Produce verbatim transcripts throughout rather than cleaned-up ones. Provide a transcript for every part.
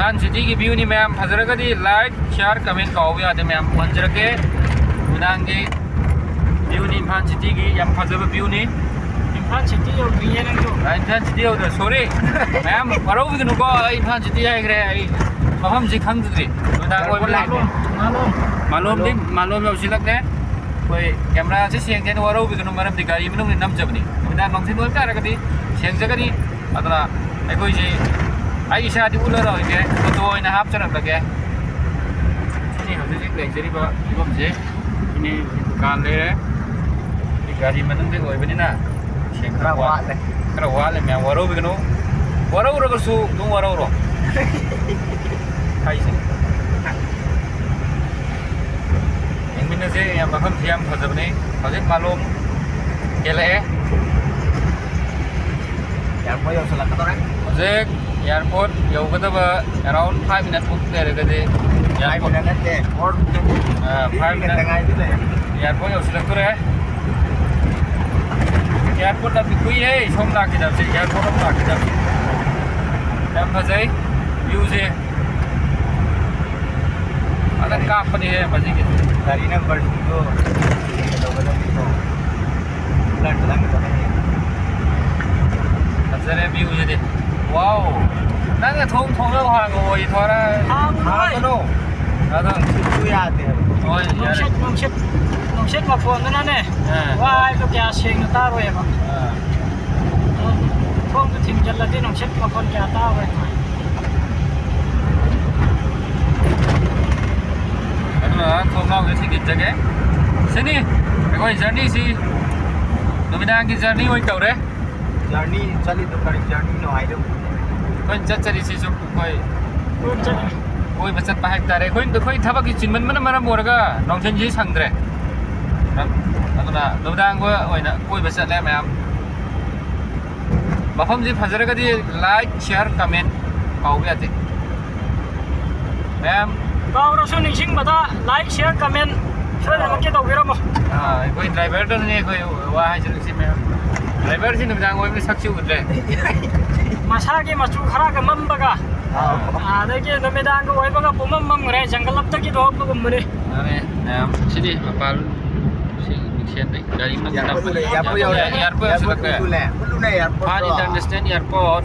ꯏꯝꯐꯥꯜ ꯁꯤꯇꯤꯒꯤ ꯚ꯭ꯌꯨꯅꯤ ꯃꯌꯥꯝ, ꯐꯖꯔꯒꯗꯤ like, share, ꯀꯃꯦꯟ ꯀꯥꯎꯕ ꯌꯥꯗꯦ ꯃꯌꯥꯝ꯫ ꯎꯍꯟꯖꯔꯛꯀꯦ ꯅꯨꯃꯤꯗꯥꯡꯒꯤ ꯚ꯭ꯌꯨꯅꯤ, ꯏꯝꯐꯥꯜ ꯁꯤꯇꯤꯒꯤ ꯌꯥꯝ ꯐꯖꯕ ꯚ꯭ꯌꯨꯅꯤ꯫ ꯏꯝꯐꯥꯜ ꯁꯤꯇꯤ ꯌꯧꯗ꯭ꯔꯤꯌꯦ ꯅꯪꯁꯨ꯫ ꯑ, ꯏꯝꯐꯥꯜ ꯁꯤꯇꯤ ꯌꯧꯗ꯭ꯔꯦ, ꯁꯣꯔꯤ ꯃꯌꯥꯝ, ꯋꯥꯔꯧꯕꯤꯒꯅꯨꯀꯣ꯫ ꯑꯩ ꯏꯝꯐꯥꯜ ꯁꯤꯇꯤ ꯍꯥꯏꯈ꯭ꯔꯦ, ꯑꯩ ꯃꯐꯝꯁꯤ ꯈꯪꯗ꯭ꯔꯤ꯫ ꯅꯨꯃꯤꯗꯥꯡ ꯑꯣꯏꯕ ꯂꯩꯇꯦ꯫ ꯃꯥꯂꯣꯝ, ꯃꯥꯂꯣꯝ꯫ ꯃꯥꯂꯣꯝꯗꯤ, ꯃꯥꯂꯣꯝ ꯌꯧꯁꯤꯜꯂꯛꯂꯦ꯫ ꯑꯩꯈꯣꯏ ꯀꯦꯃꯦꯔꯥꯁꯦ ꯁꯦꯡꯗꯦꯅ ꯋꯥꯔꯧꯕꯤꯒꯅꯨ, ꯃꯔꯝꯗꯤ ꯒꯥꯔꯤ ꯃꯅꯨꯡꯗ ꯅꯝꯖꯕꯅꯤ꯫ ꯅꯨꯃꯤꯗꯥꯡ ꯅꯨꯡꯊꯤꯜ ꯑꯣꯏꯕ ꯇꯥꯔꯒꯗꯤ ꯁꯦꯡꯖꯒꯅꯤ꯫ ꯑꯗꯨꯅ ꯑꯩꯈꯣꯏꯁꯤ, ꯑꯩ ꯏꯁꯥꯗꯤ ꯎꯠꯂꯔꯣꯏꯒꯦ, ꯐꯣꯇꯣ ꯑꯣꯏꯅ ꯍꯥꯞꯆꯔꯛꯂꯒꯦ꯫ ꯁꯤꯅꯤ ꯍꯧꯖꯤꯛ ꯍꯧꯖꯤꯛ ꯂꯩꯖꯔꯤꯕ ꯐꯤꯕꯝꯁꯦ꯫ ꯁꯤꯅꯤ ꯗꯨꯀꯥꯟ ꯂꯩꯔꯦ꯫ ꯁꯤ ꯒꯥꯔꯤ ꯃꯅꯨꯡꯗ ꯑꯣꯏꯕꯅꯤꯅ ꯁꯦꯡꯅ ꯈꯔ ꯋꯥꯠ-, ꯋꯥꯠꯂꯦ꯫ ꯈꯔ ꯋꯥꯠꯂꯦ ꯃꯌꯥꯝ, ꯋꯥꯔꯧꯕꯤꯒꯅꯨ꯫ ꯋꯥꯔꯧꯔꯒꯁꯨ ꯑꯗꯨꯝ ꯋꯥꯔꯧꯔꯣ꯫ ꯍꯥꯏꯁꯦ꯫ ꯌꯦꯡꯃꯤꯟꯅꯁꯦ, ꯌꯥꯝ ꯃꯐꯝꯁꯤ ꯌꯥꯝ ꯐꯖꯕꯅꯤ꯫ ꯍꯧꯖꯤꯛ ꯃꯥꯂꯣꯝ ꯍꯦꯜꯂꯛꯑꯦ꯫ ꯑꯦꯌꯥꯔꯄꯣꯔꯠ ꯌꯧꯁꯤꯜꯂꯛꯀꯗꯧꯔꯦ꯫ ꯍꯧꯖꯤꯛ ꯑꯦꯌꯥꯔꯄꯣꯔꯠ ꯌꯧꯒꯗꯕ around five minute ꯃꯨꯛ ꯂꯩꯔꯒꯗꯤ five ꯑꯦꯌꯥꯔꯄꯣꯔꯠ, minute ꯅꯠꯇꯦ, four minute꯫ ꯑꯥ, five minute ꯈꯛꯇ ꯉꯥꯏꯗꯤ ꯂꯩꯔꯦ꯫ ꯑꯦꯌꯥꯔꯄꯣꯔꯠ ꯌꯧꯁꯤꯜꯂꯛꯇꯣꯔꯦ꯫ ꯑꯦꯌꯥꯔꯄꯣꯔꯠ ꯂꯝꯕꯤ ꯀꯨꯏꯍꯦ, ꯁꯣꯝ ꯂꯥꯛꯈꯤꯗꯕꯁꯦ, ꯑꯦꯌꯥꯔꯄꯣꯔꯠ ꯑꯃ ꯂꯥꯛꯈꯤꯗꯕꯁꯦ꯫ ꯌꯥꯝ ꯐꯖꯩ ꯚ꯭ꯌꯨꯁꯦ꯫ ꯐꯖꯅ ꯀꯥꯞꯄꯅꯤꯍꯦ ꯃꯁꯤꯒꯤ꯫ ꯒꯥꯔꯤ ꯅꯝꯕꯔꯁꯤꯡꯗꯣ ꯀꯩꯅꯣ ꯇꯧꯒꯗꯕꯅꯤꯀꯣ꯫ ꯍꯨꯔꯥꯟ ꯍꯨꯔꯥꯟꯒꯗꯕꯅꯤ꯫ ꯐꯖꯔꯦ ꯚ꯭ꯌꯨꯁꯤꯗꯤ꯫ ꯋꯥꯎ! ꯅꯪꯅ ꯊꯣꯡ ꯊꯣꯡꯅꯥꯎ ꯍꯥꯡꯉꯣꯌꯦ ꯊꯣꯔꯛ-꯫ ꯍꯥꯡꯉꯣꯏ꯫ ꯍꯥꯡꯒꯅꯨ꯫ ꯑꯗꯣ ꯁꯤꯁꯨ ꯌꯥꯗꯦ ꯍꯥꯏꯕ꯫ ꯍꯣꯏ, ꯌꯥꯔꯦ꯫ ꯅꯨꯡꯁꯤꯠ, ꯅꯨꯡꯁꯤꯠ, ꯅꯨꯡꯁꯤꯠ ꯃꯈꯣꯟꯗꯨꯅꯅꯦ, ꯑꯥ꯫ ꯋꯥ ꯍꯥꯏꯕꯗꯣ ꯀꯌꯥ ꯁꯦꯡꯅ ꯇꯥꯔꯣꯏꯕ꯫ ꯑꯥ꯫ ꯊꯣꯡꯗꯨ ꯊꯤꯡꯖꯤꯜꯂꯗꯤ ꯅꯨꯡꯁꯤꯠ ꯃꯈꯣꯟ ꯀꯌꯥ ꯇꯥꯔꯣꯏ꯫ ꯑꯗꯨꯅ ꯊꯣꯡꯅꯥꯎꯁꯦ ꯊꯤꯡꯖꯤꯟꯖꯒꯦ꯫ ꯁꯤꯅꯤ ꯑꯩꯈꯣꯏ ꯖꯔꯅꯤꯁꯤ, ꯅꯨꯃꯤꯗꯥꯡꯒꯤ ꯖꯔꯅꯤ ꯑꯣꯏꯅ ꯇꯧꯔꯦ꯫ ꯖꯔꯅꯤ ꯆꯠꯂꯤꯗꯣ ꯀꯔꯤ ꯖꯔꯅꯤꯅꯣ ꯍꯥꯏꯗꯣ? ꯑꯩꯈꯣꯏꯅ ꯆꯠꯆꯔꯤꯁꯤꯁꯨ ꯑꯩꯈꯣꯏ ꯀꯣꯏꯕ ꯆꯠꯂꯤ꯫ ꯀꯣꯏꯕ ꯆꯠꯄ ꯍꯥꯏꯕ ꯇꯥꯔꯦ꯫ ꯑꯩꯈꯣꯏ, ꯑꯩꯈꯣꯏ ꯊꯕꯛꯀꯤ ꯆꯤꯟꯃꯟꯕꯅ ꯃꯔꯝ ꯑꯣꯏꯔꯒ ꯅꯨꯡꯊꯤꯟꯁꯤ ꯁꯪꯗ꯭ꯔꯦ꯫ ꯑꯗꯨꯅ ꯅꯨꯃꯤꯗꯥꯡ ꯑꯣꯏꯅ ꯀꯣꯏꯕ ꯆꯠꯂꯦ ꯃꯌꯥꯝ꯫ ꯃꯐꯝꯁꯤ ꯐꯖꯔꯒꯗꯤ like, share, comment ꯀꯥꯎꯕ ꯌꯥꯗꯦ꯫ ꯃꯌꯥꯝ ꯀꯥꯎꯔꯁꯨ ꯅꯤꯡꯁꯤꯡꯕꯗ like, share, comment ꯁꯣꯏꯗꯅꯃꯛꯀꯤ ꯇꯧꯕꯤꯔꯝꯃꯣ꯫ ꯑꯥ, ꯑꯩꯈꯣꯏ ꯗ꯭ꯔꯥꯏꯚꯔꯗꯨꯅꯅꯦ ꯑꯩꯈꯣꯏ ꯋꯥ ꯍꯥꯏꯖꯔꯤꯁꯤ ꯃꯌꯥꯝ꯫ ꯗ꯭ꯔꯥꯏꯚꯔꯁꯤ ꯅꯨꯃꯤꯗꯥꯡ ꯑꯣꯏꯕꯅꯤ ꯁꯛꯁꯤ ꯎꯗ꯭ꯔꯦ꯫ ꯃꯁꯥꯒꯤ ꯃꯆꯨ ꯈꯔꯒ ꯃꯝꯕꯒ ꯑꯥ꯫ ꯑꯗꯒꯤ ꯅꯨꯃꯤꯗꯥꯡꯒ ꯑꯣꯏꯕꯒ ꯄꯨꯝꯃꯝ ꯃꯝꯈ꯭ꯔꯦ, ꯖꯪꯒꯜ ꯑꯞꯇꯒꯤ ꯊꯣꯛꯂꯛꯄꯒꯨꯝꯕꯅꯤ꯫ ꯌꯥꯔꯦ, ꯃꯌꯥꯝ꯫ ꯁꯤꯗꯤ ꯃꯄꯥꯟ, ꯁꯤ ꯃꯤꯡꯁꯦꯟꯗ ꯒꯥꯔꯤ ꯃꯅꯨꯡꯗ ꯑꯦꯌꯥꯔꯄꯣꯔꯠ ꯅꯝꯕꯅꯦ꯫ ꯌꯧꯔꯦ, ꯑꯦꯌꯥꯔꯄꯣꯔꯠ ꯌꯧꯔꯦ꯫ ꯑꯦꯌꯥꯔꯄꯣꯔꯠ ꯌꯧꯁꯤꯜꯂꯛꯂꯦ꯫ ꯎꯠꯂꯨꯅꯦ, ꯎꯠꯂꯨꯅꯦ ꯑꯦꯌꯥꯔꯄꯣꯔꯠꯇꯣ꯫ Imphal international airport.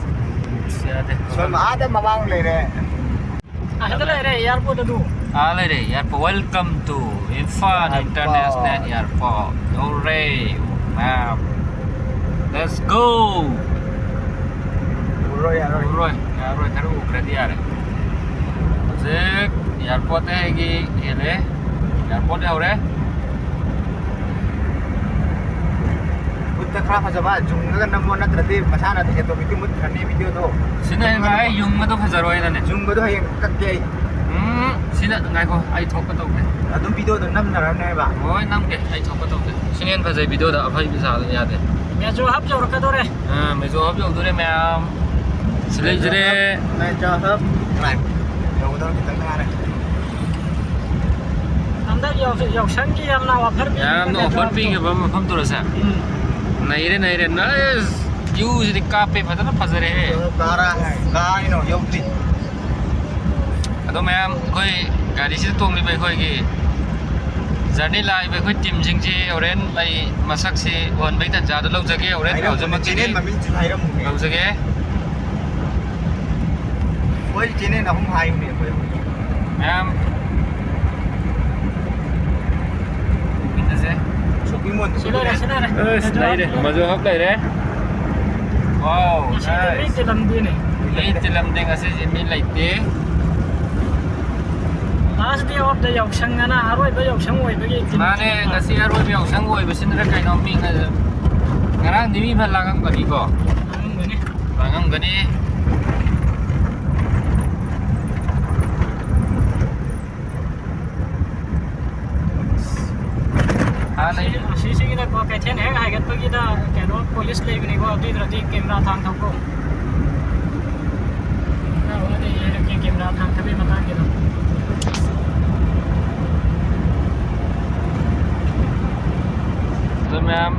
ꯌꯥꯗꯦ꯫ ꯁꯣꯝ ꯑꯥꯗ ꯃꯃꯥꯡ ꯂꯩꯔꯦ꯫ ꯑꯁꯤꯗ ꯂꯩꯔꯦ ꯑꯦꯌꯥꯔꯄꯣꯔꯠ ꯑꯗꯨ꯫ ꯑꯥ ꯂꯩꯔꯦ airport. Welcome to Imphal airport. International Airport꯫ ꯌꯧꯔꯦ, ꯃꯌꯥꯝ꯫ Let's go! ꯎꯔꯣꯏ, ꯌꯥꯔꯣꯏ꯫ ꯎꯔꯣꯏ, ꯌꯥꯔꯣꯏ, ꯈꯔ ꯎꯈ꯭ꯔꯗꯤ ꯌꯥꯔꯦ꯫ ꯍꯧꯖꯤꯛ ꯑꯦꯌꯥꯔꯄꯣꯔꯠꯇꯒꯤ ꯍꯦꯜꯂꯦ꯫ ꯑꯦꯌꯥꯔꯄꯣꯔꯠ ꯌꯧꯔꯦ꯫ ꯃꯨꯠꯇ ꯈꯔ ꯐꯖꯕ ꯖꯨꯝꯒ ꯅꯝꯃꯣ, ꯅꯠꯇ꯭ꯔꯗꯤ ꯃꯁꯥꯅ automatic ꯃꯨꯠꯈ꯭ꯔꯅꯤ ꯚꯤꯗꯤꯑꯣꯗꯣ꯫ ꯁꯤꯅ ꯍꯦꯟꯅ ꯑꯩ ꯌꯨꯡꯕꯗꯣ ꯐꯖꯔꯣꯏꯅꯅꯦ꯫ ꯖꯨꯝꯒꯗꯣ ꯍꯌꯦꯡ ꯀꯛꯀꯦ ꯑꯩ꯫ ꯎꯝ, ꯁꯤꯅ, ꯉꯥꯏꯈꯣ, ꯑꯩ ꯊꯣꯛꯄ ꯇꯧꯒꯦ꯫ ꯑꯗꯨꯝ ꯚꯤꯗꯤꯑꯣꯗꯣ ꯅꯝꯅꯔꯝꯅꯦꯕ꯫ ꯍꯣꯏ, ꯅꯝꯒꯦ, ꯑꯩ ꯊꯣꯛꯄ ꯇꯧꯒꯦ꯫ ꯁꯤꯅ ꯍꯦꯟꯅ ꯐꯖꯩ ꯚꯤꯗꯤꯑꯣꯗ, ꯑꯐꯕ ꯁꯥꯕ ꯌꯥꯗꯦ꯫ ꯃꯦꯖꯣ ꯍꯕ ꯌꯧꯔꯛꯀꯗꯧꯔꯦ꯫ ꯑꯥ, ꯃꯦꯖꯣ ꯍꯕ ꯌꯧꯗꯣꯔꯦ ꯃꯌꯥꯝ꯫ ꯁꯤ ꯂꯩꯖꯔꯦ꯫ ꯃꯦꯖꯣ ꯍꯕ꯫ ꯌꯧꯒꯗꯧꯔꯦ, ꯈꯤꯇꯪ ꯉꯥꯏꯔꯦ꯫ ꯍꯟꯗꯛ ꯌꯥꯎ-, ꯌꯥꯎꯁꯪꯒꯤ ꯌꯥꯝꯅ ꯑꯣꯐꯔ ꯄꯤ-, ꯌꯥꯝꯅ ꯑꯣꯐꯔ ꯄꯤꯈꯤꯕ ꯃꯐꯝꯗꯨꯔꯁꯦ? ꯎꯝ꯫ ꯅꯩꯔꯦ, ꯅꯩꯔꯦ, ꯅꯥꯏꯁ! ꯚ꯭ꯌꯨꯁꯤꯗꯤ ꯀꯥꯞꯄꯦ, ꯐꯖꯅ ꯐꯖꯔꯦꯍꯦ꯫ ꯀꯥꯔꯥ-, ꯀꯥꯏꯅꯣ ꯌꯧꯗ꯭ꯔꯤ꯫ ꯑꯗꯣ ꯃꯌꯥꯝ, ꯑꯩꯈꯣꯏ ꯒꯥꯔꯤꯁꯤꯗ ꯇꯣꯡꯂꯤꯕ ꯑꯩꯈꯣꯏꯒꯤ ꯖꯔꯅꯤ ꯂꯥꯛꯏꯕ ꯑꯩꯈꯣꯏ ꯇꯤꯝꯁꯤꯡꯁꯤ ꯍꯣꯔꯦꯟ ꯑꯩ ꯃꯁꯛꯁꯤ ꯎꯍꯟꯕꯒꯤ ꯇꯥꯟꯖꯥꯗꯣ ꯂꯧꯖꯒꯦ꯫ ꯍꯣꯔꯦꯟ ꯍꯥꯏꯔꯝꯃꯨꯅꯦ, ꯍꯧꯖꯤꯛꯃꯛꯀꯤꯗꯤ ꯆꯦꯅꯦꯜ ꯃꯃꯤꯡꯁꯤ ꯍꯥꯏꯔꯝꯃꯨꯅꯦ꯫ ꯂꯧꯖꯒꯦ꯫ ꯃꯣꯏ ꯆꯦꯅꯦꯜ ꯑꯍꯨꯝ ꯍꯥꯏꯌꯨꯅꯦ ꯑꯩꯈꯣꯏ꯫ ꯃꯌꯥꯝ ꯎꯈꯤꯗꯁꯦ꯫ ꯁꯣꯄꯤꯡ ꯃꯣꯜꯗ ꯁꯤ ꯂꯩꯔꯦ, ꯁꯤ ꯂꯩꯔꯦ꯫ ꯑꯁ, ꯂꯩꯔꯦ꯫ ꯃꯖꯨ ꯍꯕ ꯂꯩꯔꯦ꯫ ꯋꯥꯎ, ꯉꯁꯤꯗꯤ ꯃꯤ ꯅꯥꯏꯁ꯫ ꯇꯤꯜꯂꯝꯗꯦꯅꯦ꯫ ꯃꯤ ꯇꯤꯜꯂꯝꯗꯦ ꯉꯁꯤꯁꯦ, ꯃꯤ ꯂꯩꯇꯦ꯫ Last day of the ꯌꯥꯎꯁꯪ ꯑꯅ, ꯑꯔꯣꯏꯕ ꯌꯥꯎꯁꯪ ꯑꯣꯏꯕꯒꯤ ꯃꯥꯅꯦ, ꯉꯁꯤ ꯑꯔꯣꯏꯕ ꯌꯥꯎꯁꯪ ꯑꯣꯏꯕꯁꯤꯅ ꯀꯩꯅꯣ, ꯃꯤ ꯉ-, ꯉꯔꯥꯡꯗꯤ ꯃꯤ ꯐꯅ ꯂꯥꯡꯉꯝꯒꯅꯤꯀꯣ? ꯂꯥꯡꯉꯝꯒꯅꯤ꯫ ꯂꯥꯡꯉꯝꯒꯅꯤ꯫ ꯍꯥꯟꯅ ꯑꯁꯤ, ꯑꯁꯤꯁꯤꯒꯤꯗꯀꯣ, ꯀꯩꯊꯦꯜ ꯍꯦꯛ ꯍꯥꯏꯒꯠꯄꯒꯤꯗ ꯀꯩꯅꯣ ꯄꯨꯂꯤꯁ ꯂꯩꯕꯅꯤꯀꯣ, ꯑꯗꯨꯏꯗꯨꯔꯗꯤ ꯀꯦꯃꯦꯔꯥ ꯊꯥꯡ ꯊꯧꯀꯣ꯫ ꯈꯔ ꯋꯥꯠꯂꯤ ꯍꯥꯏꯔꯛꯀꯦ, ꯀꯦꯃꯦꯔꯥ ꯊꯥꯡ ꯊꯧꯕꯒꯤ ꯃꯇꯥꯡꯒꯤꯗꯣ꯫ ꯑꯗꯣ ꯃꯌꯥꯝ,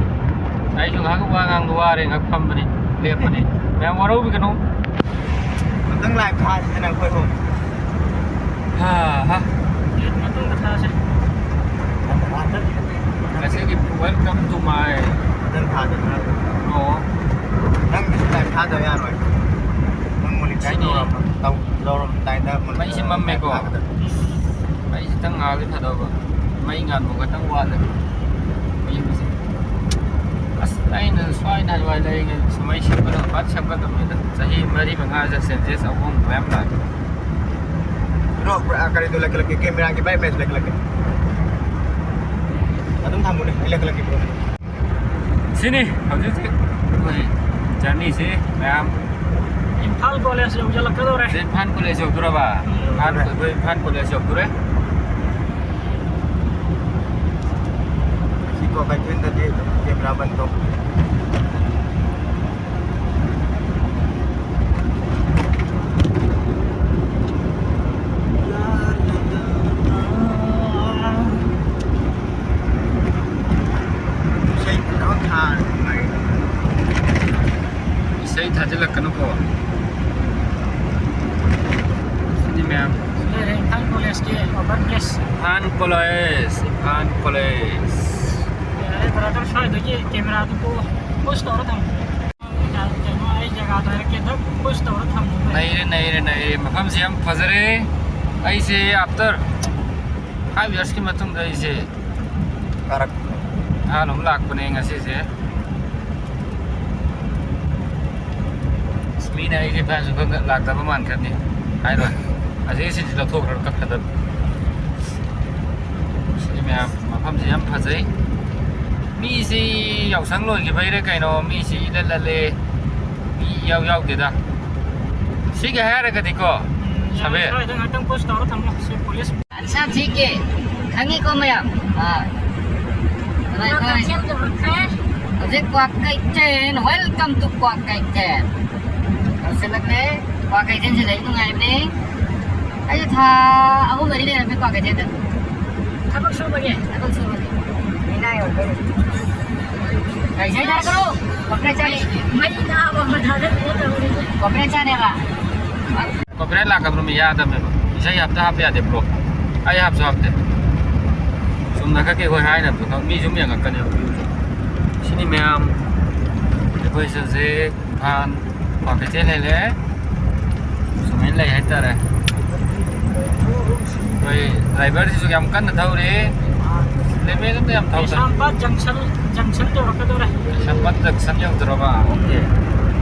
ꯑꯩꯁꯨ ꯉꯥꯏꯍꯥꯛ ꯋꯥ ꯉꯥꯡꯕ ꯋꯥꯔꯦ, ꯉꯥꯏꯍꯥꯛ ꯐꯝꯕꯅꯤ, ꯂꯦꯞꯄꯅꯤ꯫ ꯃꯌꯥꯝ ꯋꯥꯔꯧꯕꯤꯒꯅꯨ꯫ ꯅꯪ ꯂꯥꯏꯚ ꯊꯥꯁꯤꯗꯅ ꯑꯩꯈꯣꯏ ꯑꯍꯨꯝ꯫ ꯍꯥ, ꯍꯥ꯫ ꯃꯇꯨꯡꯗ ꯊꯥꯁꯦ꯫ ꯉꯁꯤꯒꯤ welcome to my ꯃꯊꯪ ꯊꯥꯗ ꯊꯥꯗꯣꯏꯅꯦ꯫ ꯑꯣ꯫ ꯅꯪ ꯂꯥꯏꯚ ꯊꯥꯗꯕ ꯌꯥꯔꯣꯏ꯫ ꯅꯪ monetize ꯁꯤꯅꯤ꯫ ꯇꯧꯔꯝ-, ꯇꯧ-, ꯇꯧꯔꯝꯗꯥꯏꯗ monetize ꯃꯩꯁꯦ ꯃꯝꯃꯦꯀꯣ꯫ ꯊꯥꯒꯗꯕꯅꯤ꯫ ꯃꯩꯁꯤꯇꯪ ꯉꯥꯜꯂꯗꯤ ꯐꯗꯧꯕ꯫ ꯃꯩ ꯉꯥꯟꯕ ꯈꯛꯇꯪ ꯋꯥꯠꯂꯦ꯫ ꯃꯌꯨꯝꯁꯦ꯫ ꯑꯁ, ꯑꯩꯅ ꯁ꯭ꯋꯥꯏ ꯅꯍꯥꯟꯋꯥꯏ ꯂꯩꯔꯤꯉꯩꯗ ꯁꯨꯃꯥꯏ ꯁꯦꯝꯒꯠꯂꯝ-, ꯐꯠ ꯁꯦꯝꯒꯠꯂꯝꯃꯦꯗ꯫ ꯆꯍꯤ ꯃꯔꯤ ꯃꯉꯥꯗ changes ꯑꯍꯣꯡꯕ ꯃꯌꯥꯝ ꯂꯥꯛꯑꯦ꯫ Bro, bro, ꯑ, ꯀꯔꯤꯗꯣ ꯂꯩꯈꯠꯂꯛꯀꯦ, camera ꯒꯤ brightness ꯂꯩꯈꯠꯂꯛꯀꯦ꯫ ꯑꯗꯨꯝ ꯊꯝꯃꯨꯅꯦ, ꯑꯩ ꯂꯩꯈꯠꯂꯛꯀꯦ, bro꯫ ꯁꯤꯅꯤ ꯍꯧꯖꯤꯛ ꯍꯧꯖꯤꯛ ꯑꯩꯈꯣꯏ journey ꯁꯤ ꯃꯌꯥꯝ꯫ ꯏꯝꯐꯥꯜ ꯀꯣꯂꯦꯖ ꯌꯧꯁꯤꯜꯂꯛꯀꯗꯧꯔꯦ꯫ ꯁꯤ ꯏꯝꯐꯥꯜ ꯀꯣꯂꯦꯖ ꯌꯧꯗꯣꯔꯕ? ꯎꯝ꯫ ꯏꯝꯐꯥꯜ, ꯑꯩꯈꯣꯏ ꯏꯝꯐꯥꯜ ꯀꯣꯂꯦꯖ ꯌꯧꯗꯣꯔꯦ꯫ ꯁꯤ ꯀꯣ ꯀꯩꯊꯦꯜꯗꯗꯤ camera ꯕꯟ ꯇꯧ꯫ ꯏꯁꯩ ꯐꯖꯅ ꯊꯥꯔꯦ꯫ ꯏꯁꯩ ꯊꯥꯖꯤꯜꯂꯛꯀꯅꯨꯀꯣ꯫ ꯁꯤꯗꯤ ꯃꯌꯥꯝ꯫ ꯂꯩꯔꯦ ꯏꯝꯐꯥꯜ ꯀꯣꯂꯦꯖꯀꯤ over bridge꯫ Imphal college, Imphal college. ꯌꯥꯔꯦ, brother, ꯁ꯭ꯋꯥꯏꯗꯒꯤ camera ꯗꯨ ꯄꯨ-, push ꯇꯧꯔ ꯊꯝꯃꯨ꯫ ꯀꯩꯅꯣ, ꯑꯩ ꯖꯒꯥꯗꯣ ꯍꯥꯏꯔꯛꯀꯦ, ꯗꯛ push ꯇꯧꯔ ꯊꯝꯃꯨ꯫ ꯅꯩꯔꯦ, ꯅꯩꯔꯦ, ꯅꯩꯔꯦ꯫ ꯃꯐꯝꯁꯦ ꯌꯥꯝ ꯐꯖꯔꯦ꯫ ꯑꯩꯁꯦ after five years ꯀꯤ ꯃꯇꯨꯡꯗ ꯑꯩꯁꯦ ꯀꯥꯔꯛ-, ꯏꯝꯐꯥꯜ ꯑꯃꯨꯛ ꯂꯥꯛꯄꯅꯦ ꯉꯁꯤꯁꯦ꯫ ꯑꯁ, ꯃꯤꯅ ꯑꯩꯁꯦ ꯏꯝꯐꯥꯜ ꯁꯨꯡꯂꯥꯛ ꯂꯥꯛꯇꯕ ꯃꯥꯟꯈ꯭ꯔꯅꯤ꯫ ꯍꯥꯏꯔꯣꯏ꯫ ꯑꯁꯤꯒꯤ ꯁꯤꯟꯁꯤ ꯂꯧꯊꯣꯛꯈ꯭ꯔꯒ ꯀꯛꯈ꯭ꯔꯗꯕꯅꯤ꯫ ꯁꯤꯗꯤ ꯃꯌꯥꯝ, ꯃꯐꯝꯁꯤ ꯌꯥꯝ ꯐꯖꯩ꯫ ꯃꯤꯁꯤ ꯌꯥꯎꯁꯪ ꯂꯣꯏꯈꯤꯕꯩꯔ ꯀꯩꯅꯣ, ꯃꯤꯁꯤ ꯏꯂꯜ ꯂꯜꯂꯦ꯫ ꯃꯤ ꯏꯌꯥꯎ ꯌꯥꯎꯗꯦꯗ꯫ ꯁꯤꯒꯤ ꯍꯥꯏꯔꯒꯗꯤꯀꯣ, ꯁꯥꯕꯦ꯫ ꯁ꯭ꯋꯥꯏꯗ ꯉꯥꯛꯇꯪ push ꯇꯧꯔ ꯊꯝꯃꯣ, ꯁꯤ ꯄꯨꯂꯤꯁ꯫ ꯑꯟꯁꯥ ꯊꯤꯀꯦ, ꯈꯪꯉꯤꯀꯣ ꯃꯌꯥꯝ? ꯑꯥ꯫ ꯀꯃꯥꯏ, ꯀꯃꯥꯏ? ꯀ꯭ꯋꯥꯀꯩꯊꯦꯜ ꯌꯧꯔꯛꯈ꯭ꯔꯦ꯫ ꯍꯧꯖꯤꯛ ꯀ꯭ꯋꯥꯀꯩꯊꯦꯜ, welcome to ꯀ꯭ꯋꯥꯀꯩꯊꯦꯜ꯫ ꯌꯧꯁꯤꯜꯂꯛꯂꯦ, ꯀ꯭ꯋꯥꯀꯩꯊꯦꯜꯁꯤꯗ ꯑꯩ ꯅꯨꯡꯉꯥꯏꯕꯅꯦ꯫ ꯑꯩꯁꯦ ꯊꯥ ꯑꯍꯨꯝ ꯃꯔꯤ ꯂꯩꯔꯝꯃꯦ ꯀ꯭ꯋꯥꯀꯩꯊꯦꯜꯗ꯫ ꯊꯕꯛ ꯁꯨꯕꯒꯤ? ꯊꯕꯛ ꯁꯨꯕꯒꯤ꯫ ꯃꯤꯅꯥꯏ ꯑꯣꯏꯕꯒꯤ꯫ ꯀꯩꯁꯩ ꯊꯥꯔꯛꯀꯅꯨ, ꯀꯣꯀ꯭ꯔꯦꯆꯥꯅꯤ꯫ ꯃꯩ ꯊꯥꯕ ꯑꯃ ꯊꯥꯗꯔꯛꯑꯦ ꯇꯧꯔꯤꯁꯦ꯫ ꯀꯣꯀ꯭ꯔꯦꯆꯥꯅꯦꯕ꯫ Copyright ꯂꯥꯛꯀꯗ꯭ꯔꯣ? ꯃꯤ ꯌꯥꯗꯕꯅꯦꯕ꯫ ꯏꯁꯩ ꯍꯥꯞꯇ ꯍꯥꯞꯄ ꯌꯥꯗꯦ, ꯕ꯭ꯂꯣꯛ꯫ ꯑꯩ ꯍꯥꯞꯁꯨ ꯍꯥꯞꯇꯦ꯫ ꯆꯨꯝꯅ ꯈꯛꯀꯤ ꯑꯩꯈꯣꯏ ꯍꯥꯏꯅꯕꯗꯣ ꯈꯛ ꯃꯤ ꯁꯨꯝ ꯌꯦꯡꯉꯛꯀꯅꯦꯕ꯫ ꯁꯤꯅꯤ ꯃꯌꯥꯝ꯫ ꯑꯩꯈꯣꯏꯁꯦ ꯍꯧꯖꯤꯛ ꯏꯝꯐꯥꯜ ꯀ꯭ꯋꯥꯀꯩꯊꯦꯜ ꯍꯦꯜꯂꯛꯑꯦ꯫ ꯁꯨꯃꯥꯏꯅ ꯂꯩ ꯍꯥꯏꯇꯥꯔꯦ꯫ ꯑꯩꯈꯣꯏ ꯗ꯭ꯔꯥꯏꯚꯔꯁꯤꯁꯨ ꯌꯥꯝ ꯀꯟꯅ ꯊꯧꯔꯤ꯫ ꯂꯦꯃꯦꯗ ꯌꯥꯝ ꯊꯧꯗ꯫ ꯀꯩꯁꯥꯝꯄꯥꯠ ꯖꯪꯁꯟ, ꯖꯪꯁꯟ ꯌꯧꯔꯛꯀꯗꯧꯔꯦ꯫ ꯀꯩꯁꯥꯝꯄꯥꯠ ꯖꯪꯁꯟ ꯌꯧꯗ꯭ꯔꯣꯕ? OK꯫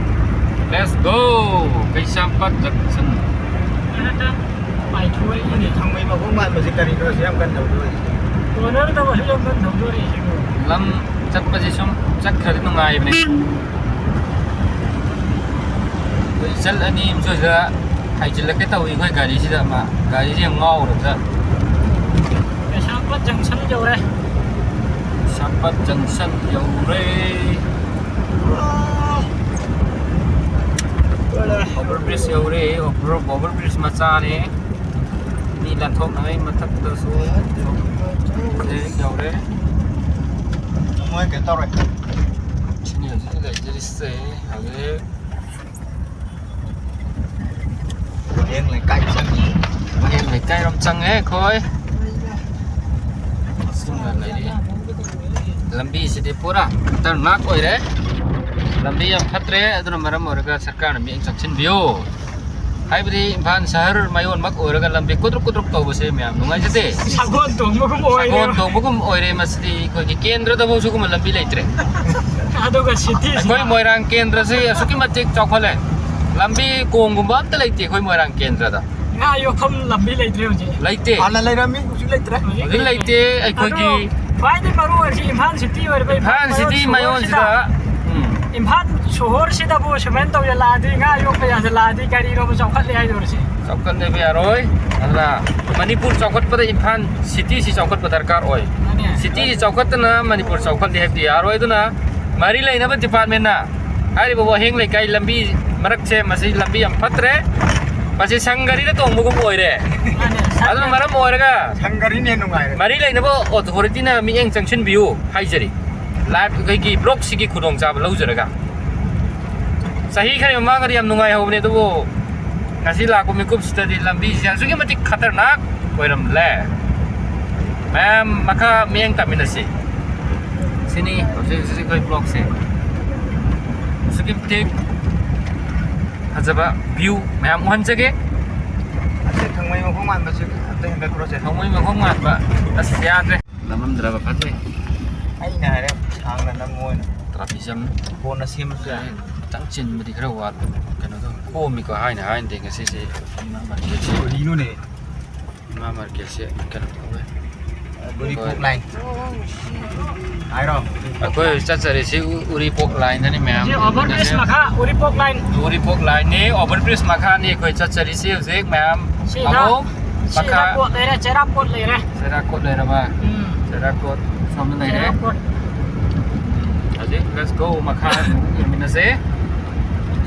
Let's go! ꯀꯩꯁꯥꯝꯄꯥꯠ ꯖꯪꯁꯟ꯫ ꯄꯥꯏꯊꯣꯛꯏꯅꯦ꯫ ꯊꯥꯡꯃꯩꯕꯟ ꯃꯥꯟꯕꯁꯦ ꯀꯔꯤꯅꯣ ꯁꯤ ꯌꯥꯝ ꯀꯟꯅ ꯇꯧꯗꯣꯔꯤꯁꯦ? ꯀꯣꯅꯔꯗꯕꯨ ꯑꯁꯨꯛ ꯌꯥꯝ ꯀꯟꯅ ꯊꯧꯗꯣꯔꯤꯁꯤꯕꯨ? ꯂꯝ ꯆꯠꯄꯁꯦ ꯁꯨꯝ ꯆꯠꯈ꯭ꯔꯗꯤ ꯅꯨꯡꯉꯥꯏꯕꯅꯦ꯫ ꯑꯩꯈꯣꯏ ꯏꯆꯜ ꯑꯅꯤ ꯑꯃꯁꯨ ꯁꯤꯗ ꯍꯥꯏꯖꯤꯜꯂꯛꯀꯦ ꯇꯧꯏ ꯑꯩꯈꯣꯏ ꯒꯥꯔꯤꯁꯤꯗ꯫ ꯃꯥ ꯒꯥꯔꯤꯁꯤ ꯌꯥꯝ ꯉꯥꯎꯔꯕꯗ꯫ ꯀꯩꯁꯥꯝꯄꯥꯠ ꯖꯪꯁꯟ ꯌꯧꯔꯦ꯫ ꯀꯩꯁꯥꯝꯄꯥꯠ ꯖꯪꯁꯟ ꯌꯧꯔꯦ꯫ ꯑꯣꯚꯔ ꯕ꯭ꯔꯤꯖ ꯌꯧꯔꯦ꯫ ꯑꯣꯚꯔ, ꯑꯣꯚꯔ ꯕ꯭ꯔꯤꯖ ꯃꯆꯥꯅꯦ꯫ ꯃꯤ ꯂꯥꯟꯊꯣꯛꯅꯉꯥꯏ ꯃꯊꯛꯇꯁꯨ ꯌꯧꯔꯦ꯫ ꯃꯣꯏ ꯀꯩꯅꯣ ꯇꯧꯔꯦ꯫ ꯁꯤꯅꯤ ꯍꯧꯖꯤꯛ ꯂꯩꯖꯔꯤꯁꯦ꯫ ꯍꯧꯖꯤꯛ ꯋꯥꯍꯦꯡ ꯂꯩꯀꯥꯏ ꯆꯪꯉꯤ꯫ ꯋꯥꯍꯦꯡ ꯂꯩꯀꯥꯏꯔꯣꯝ ꯆꯪꯉꯦ ꯑꯩꯈꯣꯏ꯫ ꯑꯁꯨꯝꯅ ꯂꯩꯔꯤ꯫ ꯂꯝꯕꯤꯁꯤꯗꯤ ꯄꯨꯔꯥ ꯈꯇꯔꯅꯥꯛ ꯑꯣꯏꯔꯦ꯫ ꯂꯝꯕꯤ ꯌꯥꯝ ꯐꯠꯇ꯭ꯔꯦ꯫ ꯑꯗꯨꯅ ꯃꯔꯝ ꯑꯣꯏꯔꯒ ꯁꯔꯀꯥꯔꯅ ꯃꯤꯠꯌꯦꯡ ꯆꯪꯁꯤꯟꯕꯤꯌꯨ꯫ ꯍꯥꯏꯕꯗꯤ ꯏꯝꯐꯥꯜ ꯁꯍꯔ ꯃꯌꯣꯟꯃꯛ ꯑꯣꯏꯔꯒ ꯂꯝꯕꯤ ꯀꯨꯗ꯭ꯔꯨꯛ ꯀꯨꯗ꯭ꯔꯨꯛ ꯇꯧꯕꯁꯦ ꯃꯌꯥꯝ ꯅꯨꯡꯉꯥꯏꯖꯗꯦ꯫ ꯁꯒꯣꯜ ꯇꯣꯡꯕꯒꯨꯝ ꯑꯣꯏꯔꯦ꯫ ꯁꯒꯣꯜ ꯇꯣꯡꯕꯒꯨꯝ ꯑꯣꯏꯔꯦ꯫ ꯃꯁꯤꯗꯤ ꯑꯩꯈꯣꯏꯒꯤ ꯀꯦꯟꯗ꯭ꯔꯗꯐꯥꯎ ꯁꯤꯒꯨꯝꯕ ꯂꯝꯕꯤ ꯂꯩꯇ꯭ꯔꯦ꯫ ꯑꯗꯨꯒ ꯁꯤꯇꯤꯁꯤꯗ ꯑꯩꯈꯣꯏ ꯃꯣꯏꯔꯥꯡ ꯀꯦꯟꯗ꯭ꯔꯁꯤ ꯑꯁꯨꯛꯀꯤ ꯃꯇꯤꯛ ꯆꯥꯎꯈꯠꯂꯦ꯫ ꯂꯝꯕꯤ ꯀꯣꯝꯒꯨꯝꯕ ꯑꯝꯇ ꯂꯩꯇꯦ ꯑꯩꯈꯣꯏ ꯃꯣꯏꯔꯥꯡ ꯀꯦꯟꯗ꯭ꯔꯗ꯫ ꯉꯥ ꯌꯣꯛꯐꯝ ꯂꯝꯕꯤ ꯂꯩꯇ꯭ꯔꯦ ꯍꯧꯖꯤꯛ꯫ ꯂꯩꯇꯦ꯫ ꯍꯥꯟꯅ ꯂꯩꯔꯝꯃꯤ, ꯍꯧꯖꯤꯛ ꯂꯩꯇ꯭ꯔꯦ꯫ ꯍꯧꯖꯤꯛ ꯂꯩꯇꯦ꯫ ꯑꯩꯈꯣꯏꯒꯤ ꯑꯗꯣ ꯈ꯭ꯋꯥꯏꯗꯒꯤ ꯃꯔꯨ ꯑꯣꯏꯔꯤꯁꯤ ꯏꯝꯐꯥꯜ ꯁꯤꯇꯤ ꯑꯣꯏꯔꯤꯕ ꯏꯝꯐꯥꯜ ꯏꯝꯐꯥꯜ ꯁꯤꯇꯤ ꯃꯌꯣꯟꯁꯤꯗ꯫ ꯃꯌꯣꯟꯁꯤꯗ, ꯎꯝ꯫ ꯏꯝꯐꯥꯜ ꯁꯣꯍꯣꯔꯁꯤꯗꯕꯨ ꯁꯨꯃꯥꯏꯅ ꯇꯧꯁꯤꯜꯂꯛꯑꯗꯤ, ꯉꯥ ꯌꯣꯛꯄ ꯌꯥꯁꯤꯜꯂꯛꯑꯗꯤ ꯀꯔꯤꯅꯣꯕ ꯆꯥꯎꯈꯠꯂꯦ ꯍꯥꯏꯗꯧꯔꯤꯁꯦ? ꯆꯥꯎꯈꯠꯂꯦꯕ ꯌꯥꯔꯣꯏ꯫ ꯑꯗꯨꯅ ꯃꯅꯤꯄꯨꯔ ꯆꯥꯎꯈꯠꯄꯗ ꯏꯝꯐꯥꯜ ꯁꯤꯇꯤꯁꯤ ꯆꯥꯎꯈꯠꯄ ꯗꯔꯀꯥꯔ ꯑꯣꯏ꯫ ꯃꯥꯅꯦ꯫ ꯁꯤꯇꯤꯁꯤ ꯆꯥꯎꯈꯠꯇꯅ ꯃꯅꯤꯄꯨꯔ ꯆꯥꯎꯈꯠꯂꯦ ꯍꯥꯏꯕꯗꯤ ꯌꯥꯔꯣꯏ꯫ ꯑꯗꯨꯅ ꯃꯔꯤ ꯂꯩꯅꯕ ꯗꯤꯄꯥꯔꯠꯃꯦꯟꯅ ꯍꯥꯏꯔꯤꯕ ꯋꯥꯍꯦꯡ ꯂꯩꯀꯥꯏ ꯂꯝꯕꯤ ꯃꯔꯛꯁꯦ, ꯃꯁꯤ ꯂꯝꯕꯤ ꯌꯥꯝ ꯐꯠꯇ꯭ꯔꯦ꯫ ꯃꯁꯤ ꯁꯪ ꯒꯥꯔꯤꯗ ꯇꯣꯡꯕꯒꯨꯝ ꯑꯣꯏꯔꯦ꯫ ꯃꯥꯅꯦ, ꯁꯪ ꯑꯗꯨꯅ ꯃꯔꯝ ꯑꯣꯏꯔꯒ ꯁꯪ ꯒꯥꯔꯤꯅ ꯍꯦꯟꯅ ꯅꯨꯡꯉꯥꯏꯔꯦ꯫ ꯃꯔꯤ ꯂꯩꯅꯕ ꯑꯣꯊꯣꯔꯤꯇꯤꯅ ꯃꯤꯠꯌꯦꯡ ꯆꯪꯁꯤꯟꯕꯤꯌꯨ ꯍꯥꯏꯖꯔꯤ꯫ ꯂꯥꯏꯐ ꯑꯩꯈꯣꯏꯒꯤ ꯕ꯭ꯂꯣꯛꯁꯤꯒꯤ ꯈꯨꯗꯣꯡꯆꯥꯕ ꯂꯧꯖꯔꯒ꯫ ꯆꯍꯤ ꯈꯔꯒꯤ ꯃꯃꯥꯡꯗꯗꯤ ꯌꯥꯝ ꯅꯨꯡꯉꯥꯏꯍꯧꯕꯅꯦ, ꯑꯗꯨꯕꯨ ꯉꯁꯤ ꯂꯥꯛꯄ ꯃꯤꯀꯨꯞꯁꯤꯗꯗꯤ ꯂꯝꯕꯤꯁꯦ ꯑꯁꯨꯛꯀꯤ ꯃꯇꯤꯛ ꯈꯇꯔꯅꯥꯛ ꯑꯣꯏꯔꯝꯂꯦ꯫ ꯃꯌꯥꯝ ꯃꯈꯥ ꯃꯤꯠꯌꯦꯡ ꯇꯥꯃꯤꯟꯅꯁꯤ꯫ ꯁꯤꯅꯤ ꯍꯧꯖꯤꯛ ꯍꯧꯖꯤꯛ ꯑꯩꯈꯣꯏ ꯕ꯭ꯂꯣꯛꯁꯦ꯫ ꯑꯁꯨꯛꯀꯤ ꯃꯇꯤꯛ ꯐꯖꯕ ꯚ꯭ꯌꯨ ꯃꯌꯥꯝ ꯎꯍꯟꯖꯒꯦ꯫ ꯑꯁꯤ ꯊꯥꯡꯃꯩ ꯃꯈꯣꯡ ꯃꯥꯟꯕꯁꯤ ꯑꯝꯇ ꯍꯦꯟꯒꯠꯈ꯭ꯔꯣꯁꯦ꯫ ꯊꯥꯡꯃꯩ ꯃꯈꯣꯡ ꯃꯥꯟꯕ꯫ ꯑꯁ, ꯌꯥꯗ꯭ꯔꯦ꯫ ꯅꯝꯃꯝꯗ꯭ꯔꯕ ꯐꯠꯇꯦ꯫ ꯑꯩꯅ ꯍꯥꯏꯔꯦ, ꯁꯥꯡꯅ ꯅꯝꯃꯣ ꯍꯥꯏꯅ꯫ ꯇ꯭ꯔꯥꯐꯤꯖꯝ꯫ ꯀꯣꯟꯅ ꯁꯦꯝꯃꯁꯨ ꯌꯥꯏ꯫ ꯈꯤꯇꯪ ꯆꯤꯟꯕꯗꯤ ꯈꯔ ꯋꯥꯠꯄ꯫ ꯀꯩꯅꯣ ꯇꯧ꯫ ꯀꯣꯝꯃꯤꯀꯣ, ꯍꯥꯏꯅ ꯍꯥꯏꯅꯗꯤ ꯉꯁꯤꯁꯦ ꯏꯃꯥ ꯃꯥꯔꯀꯦꯠꯁꯦ꯫ ꯀꯔꯤꯅꯣꯅꯦ? ꯏꯃꯥ ꯃꯥꯔꯀꯦꯠꯁꯦ ꯀꯩꯅꯣ ꯇꯧꯋꯦ꯫ ꯎꯔꯤꯄꯣꯛ ꯂꯥꯏꯟ꯫ ꯍꯥꯏꯔꯣ? ꯑꯩꯈꯣꯏ ꯆꯠꯆꯔꯤꯁꯤ ꯎ-, ꯎꯔꯤꯄꯣꯛ ꯂꯥꯏꯟꯗꯅꯤ ꯃꯌꯥꯝ꯫ ꯁꯤ ꯑꯣꯚꯔ ꯕ꯭ꯔꯤꯖ ꯃꯈꯥ ꯎꯔꯤꯄꯣꯛ ꯂꯥꯏꯟ꯫ ꯎꯔꯤꯄꯣꯛ ꯂꯥꯏꯟꯅꯤ, ꯑꯣꯚꯔ ꯕ꯭ꯔꯤꯖ ꯃꯈꯥꯅꯤ ꯑꯩꯈꯣꯏ ꯆꯠꯆꯔꯤꯁꯤ ꯍꯧꯖꯤꯛ ꯃꯌꯥꯝ꯫ ꯁꯤꯗ, ꯑꯃꯨꯛ ꯁꯤꯗ ꯃꯈꯥ ꯄꯣꯠ ꯂꯩꯔꯦ, ꯆꯩꯔꯥꯛ ꯄꯣꯠ ꯂꯩꯔꯦ꯫ ꯆꯩꯔꯥꯛ ꯀꯣꯠ ꯂꯩꯔꯕ? ꯎꯝ꯫ ꯆꯩꯔꯥꯛ ꯀꯣꯠ ꯁꯣꯝꯗ ꯂꯩꯔꯦ꯫ ꯆꯩꯔꯥꯛ ꯀꯣꯠ꯫ ꯍꯧꯖꯤꯛ let's go, ꯃꯈꯥ ꯌꯦꯡꯃꯤꯟꯅꯁꯦ꯫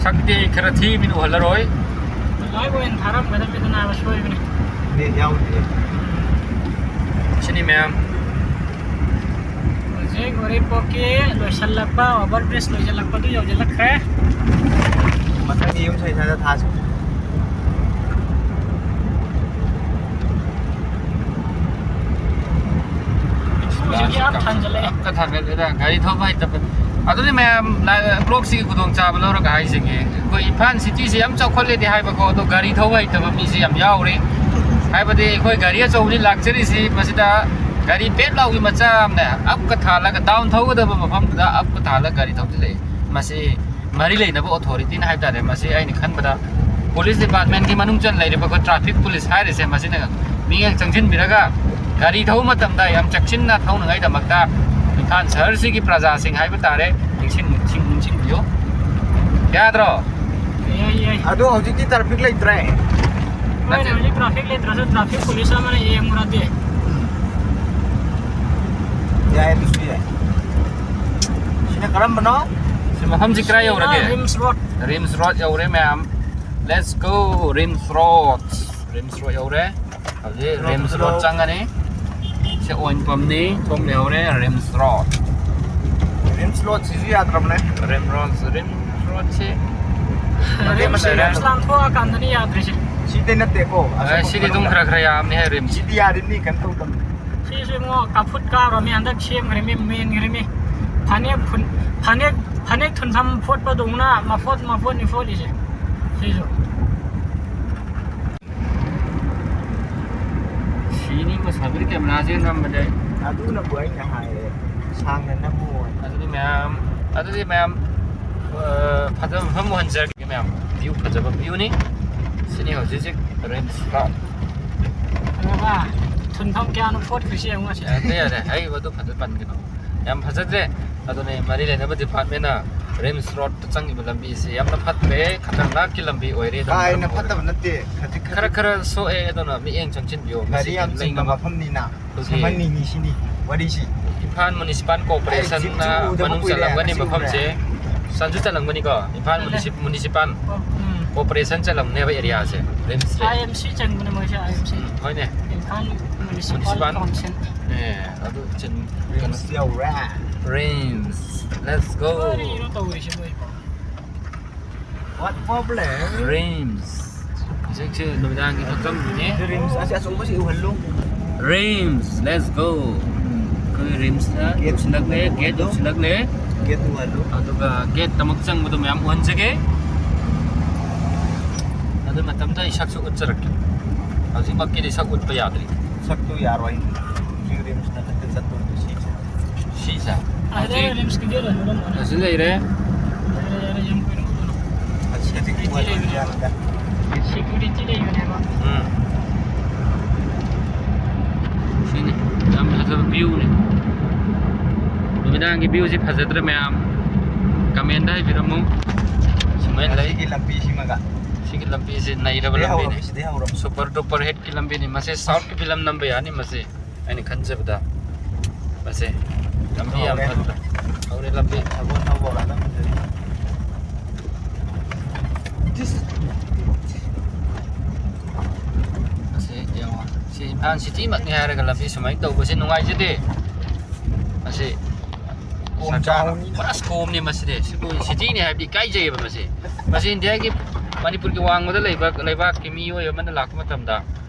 ꯁꯛꯇꯤ ꯈꯔ ꯊꯤꯕꯅꯤꯅ ꯎꯍꯜꯂꯔꯣꯏ꯫ ꯂꯥꯏꯚ ꯑꯣꯏꯅ ꯊꯥꯔꯝꯒꯗꯕꯅꯤꯗ ꯅꯥꯕ, ꯁꯣꯏꯕꯅꯤ꯫ ꯅꯦꯠ ꯌꯥꯎꯗꯦ꯫ ꯁꯤꯅꯤ ꯃꯌꯥꯝ꯫ ꯍꯧꯖꯤꯛ ꯎꯔꯤꯄꯣꯛꯀꯤ ꯂꯣꯏꯁꯤꯜꯂꯛꯄ, ꯑꯣꯚꯔ ꯕ꯭ꯔꯤꯖ ꯂꯣꯏꯁꯤꯜꯂꯛꯄꯗꯨ ꯌꯧꯁꯤꯜꯂꯛꯈ꯭ꯔꯦ꯫ ꯃꯊꯪꯒꯤ ꯌꯨꯝ ꯁꯥꯏ ꯁ꯭ꯋꯥꯏꯗ ꯊꯥꯁꯤ꯫ ꯍꯧꯖꯤꯛꯇꯤ ꯑꯞ ꯊꯥꯡꯖꯜꯂꯛꯑꯦ꯫ ꯑꯞꯀ ꯊꯥꯡꯒꯠꯂꯦꯗ, ꯒꯥꯔꯤ ꯊꯧꯕ ꯍꯩꯇꯕ꯫ ꯑꯗꯨꯅꯤ ꯃꯌꯥꯝ ꯂꯥꯏ-, ꯕ꯭ꯂꯣꯛꯁꯤꯒꯤ ꯈꯨꯗꯣꯡꯆꯥꯕ ꯂꯧꯔꯒ ꯍꯥꯏꯖꯒꯦ꯫ ꯑꯩꯈꯣꯏ ꯏꯝꯐꯥꯜ ꯁꯤꯇꯤꯁꯦ ꯌꯥꯝ ꯆꯥꯎꯈꯠꯂꯦꯗꯤ ꯍꯥꯏꯕꯀꯣ, ꯑꯗꯣ ꯒꯥꯔꯤ ꯊꯧꯕ ꯍꯩꯇꯕ ꯃꯤꯁꯦ ꯌꯥꯝ ꯌꯥꯎꯔꯤ꯫ ꯍꯥꯏꯕꯗꯤ ꯑꯩꯈꯣꯏ ꯒꯥꯔꯤ ꯑꯆꯧꯕꯅꯤ ꯂꯥꯛꯆꯔꯤꯁꯤ, ꯃꯁꯤꯗ ꯒꯥꯔꯤ ꯄꯦꯠ ꯂꯥꯎꯕꯤ ꯃꯆꯥ ꯑꯃꯅꯦ, ꯑꯞꯀ ꯊꯥꯜꯂꯒ, ꯗꯥꯎꯟ ꯊꯧꯒꯗꯕ ꯃꯐꯝꯗꯨꯗ ꯑꯞꯀ ꯊꯥꯜꯂꯒ ꯒꯥꯔꯤ ꯊꯧꯖꯤꯜꯂꯛꯏ꯫ ꯃꯁꯤ ꯃꯔꯤ ꯂꯩꯅꯕ ꯑꯣꯊꯣꯔꯤꯇꯤꯅ ꯍꯥꯏꯕ ꯇꯥꯔꯦ, ꯃꯁꯤ ꯑꯩꯅ ꯈꯟꯕꯗ ꯄꯨꯂꯤꯁ ꯗꯤꯄꯥꯔꯠꯃꯦꯟꯒꯤ ꯃꯅꯨꯡ ꯆꯟ ꯂꯩꯔꯤꯕ ꯑꯩꯈꯣꯏ ꯇ꯭ꯔꯥꯐꯤꯛ ꯄꯨꯂꯤꯁ ꯍꯥꯏꯔꯤꯁꯦ, ꯃꯁꯤꯅ ꯃꯤꯠꯌꯦꯡ ꯆꯪꯁꯤꯟꯕꯤꯔꯒ ꯒꯥꯔꯤ ꯊꯧꯕ ꯃꯇꯝꯗ ꯌꯥꯝ ꯆꯦꯛꯁꯤꯟꯅ ꯊꯧꯅꯉꯥꯏꯗꯃꯛꯇ ꯏꯝꯐꯥꯜ ꯁꯍꯔꯁꯤꯒꯤ ꯄ꯭ꯔꯖꯥꯁꯤꯡ ꯍꯥꯏꯕ ꯇꯥꯔꯦ, ꯅꯤꯡꯁꯤꯡ-, ꯅꯤꯡꯁꯤꯡ-, ꯅꯤꯡꯁꯤꯡꯕꯤꯌꯨ꯫ ꯌꯥꯗ꯭ꯔꯣ? ꯌꯥꯏ, ꯌꯥꯏ꯫ ꯑꯗꯣ ꯍꯧꯖꯤꯛꯇꯤ ꯇ꯭ꯔꯥꯐꯤꯛ ꯂꯩꯇ꯭ꯔꯦ꯫ ꯍꯣꯏꯅꯦ, ꯅꯠꯇꯦ꯫ ꯍꯧꯖꯤꯛ ꯇ꯭ꯔꯥꯐꯤꯛ ꯂꯩꯇ꯭ꯔꯁꯨ ꯇ꯭ꯔꯥꯐꯤꯛ ꯄꯨꯂꯤꯁ ꯑꯃꯅ ꯌꯦꯡꯉꯨꯔꯗꯤ꯫ ꯌꯥꯏ, ꯑꯗꯨꯁꯨ ꯌꯥꯏ꯫ ꯁꯤꯅ ꯀꯔꯝꯕꯅꯣ? ꯁꯤ ꯃꯐꯝꯁꯤ ꯀꯗꯥꯏ ꯌꯧꯔꯒꯦ? ꯔꯤꯝꯁ ꯔꯣꯗ꯫ ꯔꯤꯝꯁ ꯔꯣꯗ ꯌꯧꯔꯦ, ꯃꯌꯥꯝ꯫ Let's go, RIMS road. RIMS road ꯌꯧꯔꯦ꯫ ꯍꯧꯖꯤꯛ ꯔꯣꯗ ꯔꯤꯝꯁ ꯔꯣꯗ ꯔꯣꯗ꯫ ꯆꯪꯉꯅꯤ꯫ ꯁꯤ ꯑꯣꯏꯟꯄꯝꯅꯤ, ꯊꯣꯡ ꯂꯩꯍꯧꯔꯦ, ꯔꯤꯝꯁ ꯔꯣꯗ꯫ ꯔꯤꯝꯁ ꯔꯣꯗꯁꯤꯁꯨ ꯌꯥꯗ꯭ꯔꯕꯅꯦ꯫ ꯔꯤꯝ ꯔꯣꯗ, ꯔꯤꯝꯁ ꯔꯣꯗꯁꯤ ꯃꯇꯦꯛ ꯃꯁꯤ ꯔꯤꯝꯁ ꯂꯥꯟꯊꯣꯛꯑꯀꯥꯟꯗꯅꯤ ꯌꯥꯗ꯭ꯔꯤꯁꯦ꯫ ꯁꯤꯗꯤ ꯅꯠꯇꯦꯀꯣ, ꯑꯁꯣꯝ ꯑꯦ, ꯁꯤꯗꯤ ꯑꯗꯨꯝ ꯃꯅꯨꯡꯗ꯫ ꯈꯔ ꯈꯔ ꯌꯥꯝꯅꯤ ꯍꯥꯏ ꯔꯤꯝꯁ꯫ ꯁꯤꯗꯤ ꯌꯥꯔꯤꯕꯅꯤ, ꯀꯩꯅꯣ ꯇꯧꯗꯕꯅꯤ꯫ ꯁꯤꯁꯨ ꯏꯉꯣ ꯀꯥꯐꯨꯠ ꯀꯥꯔꯝꯃꯤ, ꯍꯟꯗꯛ ꯁꯦꯝꯈ꯭ꯔꯃꯤ, ꯃꯦꯟꯈ꯭ꯔꯃꯤ꯫ ꯐꯅꯦꯛ ꯐꯨꯟ- ꯐꯅꯦꯛ ꯐꯅꯦꯛ ꯊꯨꯟꯐꯝ ꯐꯣꯠꯄꯗꯧꯅ ꯃꯐꯣꯠ ꯃꯐꯣꯠꯅꯤ ꯐꯣꯠꯂꯤꯁꯦ꯫ ꯁꯤꯁꯨ ꯁꯤꯅꯤ ꯃꯁꯥꯕꯨꯗꯤ ꯀꯦꯃꯦꯔꯥꯁꯦ ꯅꯝꯕꯗ꯫ ꯑꯗꯨꯅꯕꯨ ꯑꯩꯅ ꯍꯥꯏꯔꯦ, ꯁꯥꯡꯅ ꯅꯝꯃꯨ ꯍꯥꯏꯅ꯫ ꯑꯗꯨꯗꯤ ꯃꯌꯥꯝ ꯑꯗꯨꯗꯤ ꯃꯌꯥꯝ ꯑ, ꯐꯖꯕ ꯃꯐꯝ ꯎꯍꯟꯖꯔꯒꯦ ꯃꯌꯥꯝ꯫ ꯚ꯭ꯌꯨ ꯐꯖꯕ ꯚ꯭ꯌꯨꯅꯤ꯫ ꯁꯤꯅꯤ ꯍꯧꯖꯤꯛ ꯍꯧꯖꯤꯛ ꯔꯤꯝꯁ ꯔꯣꯗ꯫ ꯈꯪꯉꯕ? ꯊꯨꯟꯐꯝ ꯀꯌꯥꯅꯣ ꯐꯣꯠꯈ꯭ꯔꯤꯁꯦ ꯌꯦꯡꯉꯣ ꯁꯤ꯫ ꯌꯥꯗ꯭ꯔꯦ ꯌꯥꯔꯦ, ꯍꯥꯏꯔꯤꯕ ꯑꯗꯨ ꯐꯖ ꯄꯟꯒꯅꯣ꯫ ꯌꯥꯝ ꯐꯖꯗ꯭ꯔꯦ꯫ ꯑꯗꯨꯅꯦ ꯃꯔꯤ ꯂꯩꯅꯕ ꯗꯤꯄꯥꯔꯠꯃꯦꯟꯅ ꯔꯤꯝꯁ ꯔꯣꯗꯇ ꯆꯪꯉꯤꯕ ꯂꯝꯕꯤꯁꯦ ꯌꯥꯝꯅ ꯐꯠꯇ꯭ꯔꯦ, ꯈꯇꯔꯅꯥꯛꯀꯤ ꯂꯝꯕꯤ ꯑꯣꯏꯔꯦ꯫ ꯑꯗꯨꯅ ꯀꯥ ꯍꯦꯟꯅ ꯃꯔꯝ ꯐꯠꯇꯕ ꯑꯣꯏꯔꯒ ꯅꯠꯇꯦ, ꯈꯖꯤꯛ ꯈꯔ ꯈꯖꯤꯛ꯫ ꯈꯔ ꯁꯣꯛꯑꯦ, ꯑꯗꯨꯅ ꯃꯤꯠꯌꯦꯡ ꯆꯪꯁꯤꯟꯕꯤꯌꯣ꯫ ꯒꯥꯔꯤ ꯃꯁꯤ ꯌꯥꯝ ꯂꯩꯉꯝ- ꯆꯤꯟꯕ ꯃꯐꯝꯅꯤꯅ ꯑꯗꯨꯒꯤ ꯁꯦꯝꯍꯟꯅꯤꯡꯉꯤ ꯁꯤꯅꯤ ꯋꯥꯔꯤꯁꯤ꯫ ꯏꯝꯐꯥꯜ ꯃꯨꯅꯤꯁꯤꯄꯥꯜ ꯀꯣꯔꯄꯣꯔꯦꯁꯟꯅ ꯑꯩ ꯖꯤꯞꯁꯨ ꯎꯗꯕ ꯃꯅꯨꯡ ꯀꯨꯏꯔꯦ, ꯆꯜꯂꯝꯒꯅꯤ ꯉꯁꯤ ꯃꯐꯝꯁꯦ꯫ ꯎꯔꯦ꯫ ꯆꯟꯁꯨ ꯆꯜꯂꯝꯒꯅꯤꯀꯣ, ꯏꯝꯐꯥꯜ ꯃꯨꯅꯤꯁꯤ- ꯃꯨꯅꯤꯁꯤꯄꯥꯜ ꯎꯝ꯫ ꯀꯣꯔꯄꯣꯔꯦꯁꯟ ꯆꯜꯂꯝꯅꯦꯕ ꯑꯦꯔꯤꯌꯥꯁꯦ, ꯔꯤꯝꯁꯁꯦ꯫ ꯑꯥꯏ ꯑꯦꯝ ꯁꯤ ꯆꯪꯕꯅꯦ ꯃꯣꯏꯁꯦ, ꯑꯥꯏ ꯑꯦꯝ ꯁꯤ꯫ ꯎꯝ, ꯍꯣꯏꯅꯦ꯫ Imphal municipal municipal. ꯀꯥꯎꯟꯁꯤꯜ꯫ ꯑꯦ, ꯑꯗꯨ ꯆꯤꯟ- ꯔꯤꯝꯁ ꯌꯧꯔꯦ꯫ ꯔꯤꯝꯁ꯫ Let's go. ꯀꯔꯤꯅꯣ ꯇꯧꯔꯤꯁꯤꯕꯣ ꯑꯩꯕꯣ? What problem? ꯔꯤꯝꯁ꯫ ꯍꯧꯖꯤꯛꯁꯦ ꯅꯨꯃꯤꯗꯥꯡꯒꯤ ꯐꯛꯆꯝꯗꯨꯅꯦ꯫ ꯔꯤꯝꯁ ꯑꯁꯤ ꯑꯆꯧꯕꯁꯤ ꯎꯍꯜꯂꯨ꯫ ꯔꯤꯝꯁ꯫ Let's go. ꯑꯩꯈꯣꯏ ꯔꯤꯝꯁꯇ ꯒꯦꯠ ꯌꯧꯁꯤꯜꯂꯛꯂꯦ, ꯒꯦꯠ ꯌꯧꯁꯤꯜꯂꯛꯂꯦ꯫ ꯒꯦꯠ ꯎꯍꯜꯂꯨ꯫ ꯑꯗꯨꯒ ꯒꯦꯠꯇꯃꯛ ꯆꯪꯕꯗꯣ ꯃꯌꯥꯝ ꯎꯍꯟꯖꯒꯦ꯫ ꯑꯗꯨ ꯃꯇꯝꯗ ꯑꯩ ꯁꯛꯁꯨ ꯎꯠꯆꯔꯛꯀꯦ꯫ ꯍꯧꯖꯤꯛꯃꯛꯀꯤꯗꯤ ꯁꯛ ꯎꯠꯄ ꯌꯥꯗ꯭ꯔꯤ꯫ ꯁꯛꯇꯨ ꯌꯥꯔꯣꯏ꯫ ꯍꯧꯖꯤꯛ ꯔꯤꯝꯁ ꯅꯠꯇꯦ ꯆꯠꯇꯣꯏꯗꯣ ꯁꯤꯁꯦ꯫ ꯁꯤꯁꯦ ꯑꯗꯩ ꯍꯧꯖꯤꯛ ꯔꯤꯝꯁꯀꯤ ꯒꯦꯠ ꯑꯣꯏꯅ ꯑꯗꯨꯝ ꯑꯣꯏꯅ꯫ ꯑꯁꯤ ꯂꯩꯔꯦ꯫ ꯌꯥꯔꯦ, ꯌꯥꯔꯦ, ꯌꯥꯝ ꯀꯨꯏꯅ ꯎꯠꯂꯨꯅꯨ꯫ ꯑꯁꯤꯗꯤ ꯎꯍꯜꯂꯣꯏ ꯌꯥꯔꯣꯏꯗ꯫ ꯁꯦꯀ꯭ꯌꯨꯔꯤꯇꯤ ꯂꯩꯕꯅꯦꯕ꯫ ꯎꯝ꯫ ꯁꯤꯅꯤ ꯌꯥꯝ ꯐꯖꯕ ꯚ꯭ꯌꯨꯅꯤ꯫ ꯅꯨꯃꯤꯗꯥꯡꯒꯤ ꯚ꯭ꯌꯨꯁꯤ ꯐꯖꯗ꯭ꯔ ꯃꯌꯥꯝ? ꯀꯃꯦꯟꯗ ꯍꯥꯏꯕꯤꯔꯝꯃꯨ꯫ ꯁꯨꯃꯥꯏꯅ ꯂꯩ꯫ ꯑꯁꯤꯒꯤ ꯂꯝꯕꯤꯁꯤꯃꯒ꯫ ꯁꯤꯒꯤ ꯂꯝꯕꯤꯁꯤ ꯅꯩꯔꯕ ꯁꯤꯗꯩ ꯂꯝꯕꯤꯅꯤ꯫ ꯍꯧꯔꯕ, ꯁꯤꯗꯩ ꯍꯧꯔꯕ꯫ ꯁꯨꯄꯔ ꯗꯨꯄꯔ ꯍꯤꯠꯀꯤ ꯂꯝꯕꯤꯅꯤ꯫ ꯃꯁꯤ ꯁꯥꯎꯠꯀꯤ ꯐꯤꯂꯝ ꯅꯝꯕ ꯌꯥꯅꯤ ꯃꯁꯤ, ꯑꯩꯅ ꯈꯟꯖꯕꯗ꯫ ꯃꯁꯤ ꯂꯝꯕꯤ ꯌꯥꯝ ꯍꯧꯔꯦ꯫ ꯐꯖꯕ꯫ ꯍꯧꯔꯦ ꯂꯝꯕꯤ꯫ ꯁꯒꯣꯜ ꯊꯧꯕ ꯍꯧꯔꯛꯑꯒ ꯐꯖꯔꯤ꯫ ꯃꯁꯤ ꯌꯦꯡꯉꯣ꯫ ꯁꯤ ꯏꯝꯐꯥꯜ ꯁꯤꯇꯤꯃꯛꯅꯤ ꯍꯥꯏꯔꯒ ꯂꯝꯕꯤ ꯁꯨꯃꯥꯏꯅ ꯇꯧꯕꯁꯤ ꯅꯨꯡꯉꯥꯏꯖꯗꯦ꯫ ꯃꯁꯤ ꯀꯣꯝ ꯆꯥꯎꯅꯤ꯫ ꯄꯨꯔꯥ ꯀꯣꯝꯅꯤ ꯃꯁꯤꯗꯤ꯫ ꯁꯤꯕꯨ ꯁꯤꯇꯤꯅꯤ ꯍꯥꯏꯕꯗꯤ ꯏꯀꯥꯏꯖꯩꯌꯦꯕ ꯃꯁꯤ꯫ ꯃꯁꯤ ꯏꯟꯗꯤꯌꯥꯒꯤ ꯃꯅꯤꯄꯨꯔꯒꯤ ꯋꯥꯡꯃꯗ ꯂꯩꯕ ꯂꯩꯕꯥꯛꯀꯤ ꯃꯤꯑꯣꯏ ꯑꯃꯅ ꯂꯥꯛꯄ ꯃꯇꯝꯗ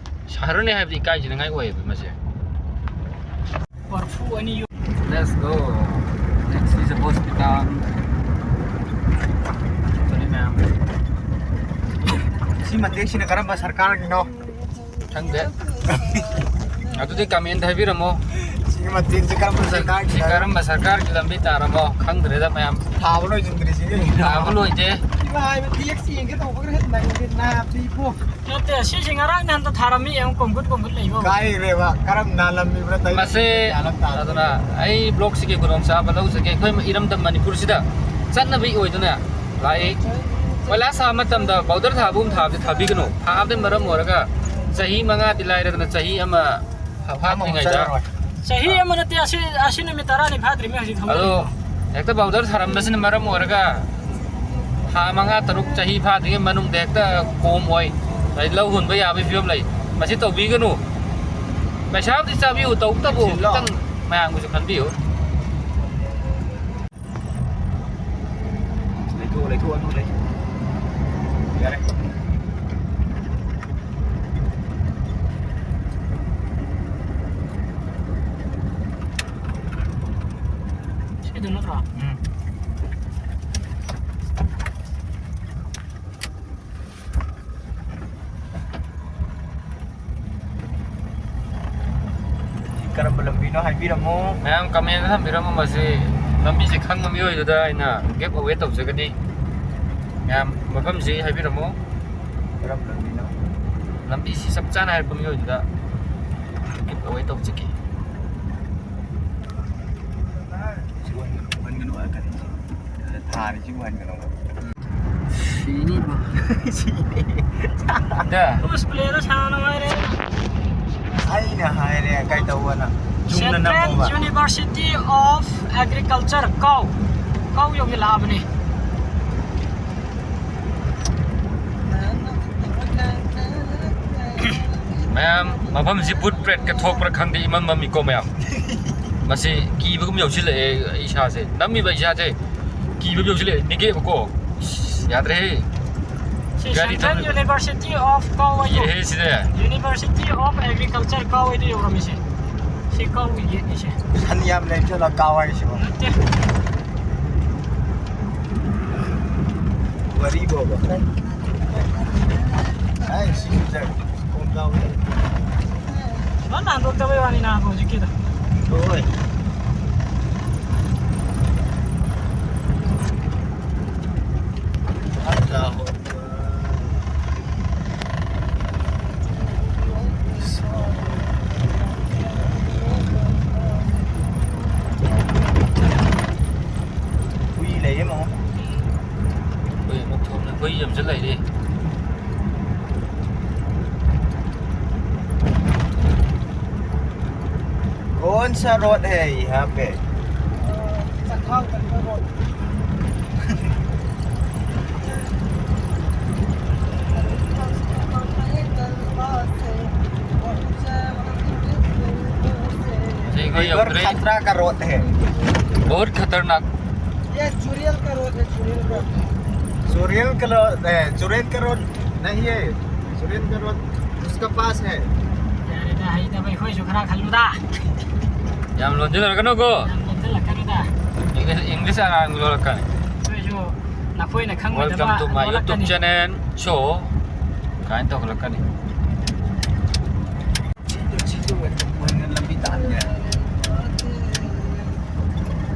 ꯁꯍꯔꯅꯦ ꯍꯥꯏꯕꯗꯤ ꯏꯀꯥꯏꯖꯅꯤꯡꯉꯥꯏ ꯑꯣꯏꯌꯦꯕ ꯃꯁꯦ꯫ ꯀꯣꯔꯐꯨ ꯑꯅꯤ ꯌꯣ- Let's go. Next is a hospital. ꯆꯠꯂꯤ ꯃꯌꯥꯝ꯫ ꯁꯤ ꯃꯇꯦꯛꯁꯤꯅ ꯀꯔꯝꯕ ꯁꯔꯀꯥꯔꯒꯤꯅꯣ? ꯈꯪꯗꯦ꯫ ꯑꯗꯨꯗꯤ comment ꯍꯥꯏꯕꯤꯔꯝꯃꯣ꯫ ꯁꯤꯒꯤ ꯃꯇꯦꯛꯁꯤ ꯀꯔꯝꯕ ꯁꯤ ꯁꯔꯀꯥꯔꯒꯤꯅꯣ? ꯀꯔꯝꯕ ꯁꯔꯀꯥꯔꯒꯤ ꯂꯝꯕꯤ ꯇꯥꯔꯝꯃꯣ? ꯈꯪꯗ꯭ꯔꯦꯗ ꯃꯌꯥꯝ꯫ ꯊꯥꯕ ꯂꯣꯏꯁꯤꯟꯗ꯭ꯔꯤꯁꯤꯒꯤ꯫ ꯊꯥꯕ ꯂꯣꯏꯗꯦ꯫ ꯏꯃꯥ ꯍꯥꯏꯕ ꯇꯦꯛꯁ ꯌꯦꯡꯒꯦ ꯇꯧꯕꯒ ꯍꯦꯛ ꯅꯪꯒꯦ ꯅꯥꯕꯗꯤ ꯏꯕꯣ꯫ ꯅꯠꯇꯦ, ꯁꯤꯁꯦ ꯉꯔꯥꯡ ꯅꯍꯥꯟꯇ ꯊꯥꯔꯝꯃꯤ, ꯌꯦꯡꯉꯨ, ꯀꯣꯡꯒꯨꯠ ꯀꯣꯡꯒꯨꯠ ꯂꯩꯕ꯫ ꯀꯥꯏꯔꯦꯕ, ꯀꯔꯝ ꯅꯥꯜꯂꯝꯃꯤꯕ꯭ꯔꯥ ꯇꯧꯔꯤꯁꯦ? ꯃꯁꯤ ꯒ꯭ꯌꯥꯟ ꯑꯃ ꯇꯥꯗꯦ꯫ ꯑꯗꯨꯅ ꯑꯩ vlogꯁꯤꯒꯤ ꯈꯨꯗꯣꯡꯆꯥꯕ ꯂꯧꯖꯒꯦ꯫ ꯑꯩꯈꯣꯏ ꯏꯔꯝꯗꯝ ꯃꯅꯤꯄꯨꯔꯁꯤꯗ ꯆꯠꯅꯕꯤ ꯑꯣꯏꯗꯨꯅ ꯂꯥꯛꯏ꯫ ꯀꯣꯏꯂꯥꯁ ꯊꯥꯕ ꯃꯇꯝꯗ powder ꯊꯥꯕꯒꯨꯝ ꯊꯥꯕꯗꯤ ꯊꯥꯕꯤꯒꯅꯨ꯫ ꯊꯥꯕꯗ ꯃꯔꯝ ꯑꯣꯏꯔꯒ ꯆꯍꯤ ꯃꯉꯥꯗꯤ ꯂꯥꯏꯔꯗꯅ ꯆꯍꯤ ꯑꯃ ꯐꯥ-, ꯑꯃꯃꯨꯛ ꯐꯥꯗ꯭ꯔꯤꯉꯩꯗ꯫ ꯆꯠꯂꯔꯣꯏ꯫ ꯆꯍꯤ ꯑꯃ ꯅꯠꯇꯦ, ꯑꯁꯤ, ꯑꯁꯤ ꯅꯨꯃꯤꯠ ꯇꯔꯥꯅꯤ ꯐꯥꯗ꯭ꯔꯤꯃꯤ ꯍꯧꯖꯤꯛ ꯊꯝꯃꯣꯏ꯫ ꯑꯗꯣ ꯍꯦꯛꯇ powder ꯊꯥꯔꯝꯕꯁꯤꯅ ꯃꯔꯝ ꯑꯣꯏꯔꯒ ꯊꯥ ꯃꯉꯥ, ꯇꯔꯨꯛ, ꯆꯍꯤ ꯐꯥꯗ꯭ꯔꯤꯉꯩ ꯃꯅꯨꯡꯗ ꯍꯦꯛꯇ ꯀꯣꯝ ꯑꯣꯏ, ꯑꯗꯩ ꯂꯧ ꯍꯨꯟꯕ ꯌꯥꯕꯒꯤ ꯐꯤꯕꯝ ꯂꯩ꯫ ꯃꯁꯤ ꯇꯧꯕꯤꯒꯅꯨ꯫ ꯄꯩꯁꯥꯕꯨꯗꯤ ꯆꯥꯕꯤꯌꯨ, ꯇꯧꯕꯇꯕꯨ ꯆꯦꯛꯁꯤꯜꯂꯣ꯫ ꯈꯤꯇꯪ ꯃꯌꯥꯝꯒꯤꯁꯨ ꯈꯟꯕꯤꯌꯨ꯫ ꯂꯩꯊꯣꯛꯑꯣ, ꯂꯩꯊꯣꯛꯑꯣ, ꯑꯗꯨ ꯂꯩ-, ꯌꯥꯔꯦ꯫ ꯁꯤꯗ ꯅꯠꯇ꯭ꯔꯣ? ꯎꯝ꯫ ꯁꯤ ꯀꯔꯝꯕ ꯂꯝꯕꯤꯅꯣ ꯍꯥꯏꯕꯤꯔꯝꯃꯣ꯫ ꯃꯌꯥꯝ comment ꯊꯝꯕꯤꯔꯝꯃꯣ꯫ ꯃꯁꯤ ꯂꯝꯕꯤꯁꯦ ꯈꯪꯕ ꯃꯤꯑꯣꯏꯗꯨꯗ ꯑꯩꯅ give away ꯇꯧꯖꯒꯅꯤ꯫ ꯃꯌꯥꯝ ꯃꯐꯝꯁꯤ ꯍꯥꯏꯕꯤꯔꯝꯃꯣ꯫ ꯀꯔꯝꯕ ꯂꯝꯕꯤꯅꯣ? ꯂꯝꯕꯤꯁꯤ ꯆꯞ ꯆꯥꯅ ꯍꯥꯏꯔꯛꯄ ꯃꯤꯑꯣꯏꯗꯨꯗ give away ꯇꯧꯖꯒꯦ꯫ ꯁꯤ ꯎꯍꯟꯒꯅꯨ, ꯎꯍꯟꯒꯅꯨ ꯍꯥꯏꯔꯛꯀꯅꯤ꯫ ꯊꯥꯔꯤꯁꯤ ꯎꯍꯟꯒꯅꯨ꯫ ꯁꯤꯅꯤꯕ꯫ ꯁꯤꯅꯤ꯫ ꯗ꯫ Cosplayꯗ ꯁꯥꯟꯅ ꯍꯥꯏꯔꯦ꯫ ꯑꯩꯅ ꯍꯥꯏꯔꯦ ꯀꯩꯗꯧꯕꯅ? ꯆꯨꯝꯅ Central ꯅꯝꯃꯣꯕ꯫ University of Agriculture, ꯀꯥꯎ꯫ ꯀꯥꯎ ꯌꯧꯁꯤꯜꯂꯛꯑꯕꯅꯤ꯫ ꯃꯌꯥꯝ, ꯃꯐꯝꯁꯤ ꯚꯨꯠ ꯄ꯭ꯔꯦꯠꯀ ꯊꯣꯛꯄ꯭ꯔꯥ ꯈꯪꯗꯦ, ꯏꯃꯝ ꯃꯝꯃꯤꯀꯣ ꯃꯌꯥꯝ꯫ ꯃꯁꯤ ꯀꯤꯕꯒꯨꯝ ꯌꯧꯁꯤꯜꯂꯛꯑꯦ ꯏꯁꯥꯁꯦ꯫ ꯅꯝꯃꯤꯕ ꯏꯁꯥꯁꯦ ꯀꯤꯕ ꯌꯧꯁꯤꯜꯂꯛꯑꯦ꯫ ꯅꯤꯛꯑꯦꯕꯀꯣ꯫ ꯏꯁ, ꯌꯥꯗ꯭ꯔꯦꯍꯦ꯫ ꯁꯤ ꯒꯥꯔꯤ Central ꯊꯧꯔꯤ꯫ University of ꯀꯥꯎ ꯍꯥꯏꯗꯣ꯫ ꯌꯦꯍꯦ ꯁꯤꯗ꯫ University of Agriculture ꯀꯥꯎ ꯍꯥꯏꯗꯣ ꯌꯧꯔꯝꯃꯤꯁꯦ꯫ ꯁꯤ ꯀꯥꯎ ꯌꯦꯠꯅꯤꯁꯦ꯫ ꯁꯟ ꯌꯥꯝ ꯂꯩꯕ ꯆꯠꯂ ꯀꯥꯎ ꯍꯥꯏꯁꯤꯕꯣ꯫ ꯅꯠꯇꯦ꯫ ꯋꯥꯔꯤ ꯕꯣꯕ꯫ ꯑꯩ ꯁꯤ ꯆꯠ-, ꯀꯣꯝ ꯀꯥꯎ ꯂꯩ꯫ ꯐꯖꯅ ꯍꯟꯗꯣꯛꯇꯕꯩ ꯋꯥꯅꯤ ꯅꯥꯕ ꯍꯧꯖꯤꯛꯀꯤꯗꯣ꯫ ꯍꯣꯏ꯫ ꯍꯨꯏ ꯂꯩꯌꯦ ꯃꯉꯣꯟ꯫ ꯍꯨꯏ ꯑꯃꯨꯛ ꯊꯣꯛꯂꯦ꯫ ꯍꯨꯏ ꯑꯃꯁꯨ ꯂꯩꯔꯤ꯫ कौन सा रोड है यहाँ पे? चक्का उतरने रोड। ठीक है, ये और उतरे। खतरा का रोड है। बहुत खतरनाक। ये चुरियल का रोड है, चुरियल का। चुरियल का रोड है, चुरियल का रोड नहीं है, चुरियल का रोड उसका पास है। ꯌꯥꯔꯦꯗ, ꯍꯩꯇꯕ ꯑꯩꯈꯣꯏꯁꯨ ꯈꯔ ꯈꯜꯂꯨꯗ꯫ ꯌꯥꯝ ꯂꯣꯟꯁꯤꯜꯂꯛꯀꯅꯨꯀꯣ꯫ ꯌꯥꯝ ꯂꯣꯟꯁꯤꯜꯂꯛꯀꯅꯨꯗ꯫ English, English ꯑꯉꯥꯡ ꯂꯣꯜꯂꯛꯀꯅꯤ꯫ ꯑꯩꯈꯣꯏꯁꯨ ꯅꯈꯣꯏꯅ ꯈꯪꯉꯣꯏꯗꯕ Welcome to my YouTube ꯂꯣꯜꯂꯛꯀꯅꯤ꯫ Channel show ꯀꯥꯏꯅ ꯇꯧꯈꯠꯂꯛꯀꯅꯤ꯫ ꯁꯤꯁꯨ, ꯁꯤꯁꯨ ꯃꯣꯏꯅ ꯂꯝꯕꯤ ꯇꯥꯛꯍꯟꯒꯦ꯫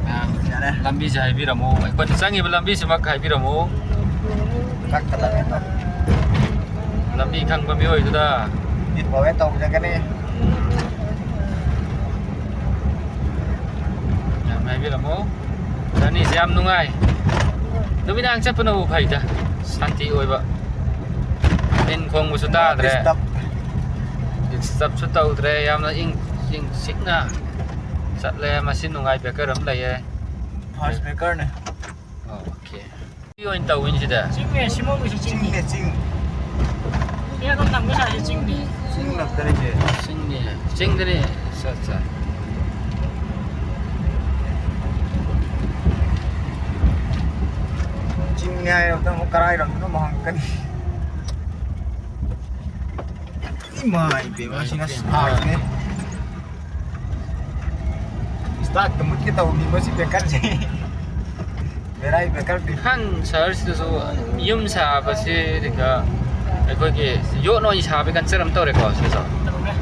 ꯃꯌꯥꯝ ꯌꯥꯔꯦ꯫ ꯂꯝꯕꯤꯁꯦ ꯍꯥꯏꯕꯤꯔꯝꯃꯣ, ꯑꯩꯈꯣꯏꯅ ꯆꯪꯉꯤꯕ ꯂꯝꯕꯤꯁꯤꯃꯛ ꯍꯥꯏꯕꯤꯔꯝꯃꯣ꯫ ꯀꯛꯀꯗꯕꯅꯦ꯫ ꯂꯝꯕꯤ ꯈꯪꯕ ꯃꯤꯑꯣꯏꯗꯨꯗ꯫ ꯏꯠ ꯐꯥꯎꯕ ꯇꯧꯖꯒꯅꯤ꯫ ꯌꯥꯝ ꯍꯥꯏꯕꯤꯔꯝꯃꯣ꯫ Journey ꯁꯦ ꯌꯥꯝ ꯅꯨꯡꯉꯥꯏ꯫ ꯅꯨꯃꯤꯗꯥꯡ ꯆꯠꯄꯅꯕꯨ ꯐꯩꯗ, ꯁꯥꯟꯇꯤ ꯑꯣꯏꯕ꯫ ꯅꯤꯟ ꯈꯣꯡꯕꯁꯨ ꯇꯥꯗ꯭ꯔꯦ꯫ Disturb꯫ Disturb ꯁꯨ ꯇꯧꯗ꯭ꯔꯦ꯫ ꯌꯥꯝꯅ ꯏꯪ, ꯏꯪ ꯆꯤꯛꯅ ꯆꯠꯂꯦ꯫ ꯃꯁꯤ ꯅꯨꯡꯉꯥꯏ ꯕꯦꯀꯔ ꯑꯃ ꯂꯩꯌꯦ꯫ First breaker ꯅꯦ꯫ ꯑꯣꯀꯦ꯫ ꯁꯤ ꯑꯣꯏꯅ ꯇꯧꯋꯤꯅꯦ ꯁꯤꯗ꯫ ꯆꯤꯡꯅꯦ, ꯁꯤꯃꯣꯟꯒꯤꯁꯨ ꯆꯤꯡꯅꯤ꯫ ꯆꯤꯡꯅꯦ, ꯆꯤꯡ꯫ ꯃꯤ ꯑꯗꯨꯝ ꯅꯝꯕ ꯁꯥꯏꯁꯦ ꯆꯤꯡꯅꯤ꯫ ꯆꯤꯡ ꯉꯥꯛꯇꯅꯦ ꯁꯦ꯫ ꯆꯤꯡꯅꯦ, ꯆꯤꯡꯗꯅꯦ꯫ ꯑꯠꯆꯥ, ꯑꯠꯆꯥ꯫ ꯆꯤꯡꯅꯦ ꯍꯥꯏꯔꯕꯗ ꯑꯃꯨꯛ ꯀꯔꯥꯏꯔꯣꯝꯗꯅꯣ ꯑꯃꯨꯛ ꯍꯪꯉꯛꯀꯅꯤ꯫ ꯏꯃꯥ ꯏꯕꯦꯝꯃ, ꯁꯤꯅ ꯁꯥꯕꯅꯦ꯫ ꯁ꯭ꯇꯥꯔꯠꯀ ꯃꯨꯠꯀꯦ ꯇꯧꯔꯤꯕ ꯁꯤ ꯕ꯭ꯔꯦꯀꯔꯁꯦ꯫ ꯕꯦꯔꯥꯏ ꯕ꯭ꯔꯦꯀꯔꯗꯤ꯫ ꯍꯥꯟ ꯁꯍꯔꯁꯤꯗꯁꯨ ꯌꯨꯝ ꯁꯥꯕꯁꯤꯒ ꯑꯩꯈꯣꯏꯒꯤ ꯌꯣꯠꯅ ꯑꯣꯏꯅ ꯁꯥꯕꯒꯤ culture ꯑꯃ ꯇꯧꯔꯦꯀꯣ ꯁꯤꯁꯨ꯫ ꯇꯧꯔꯦ꯫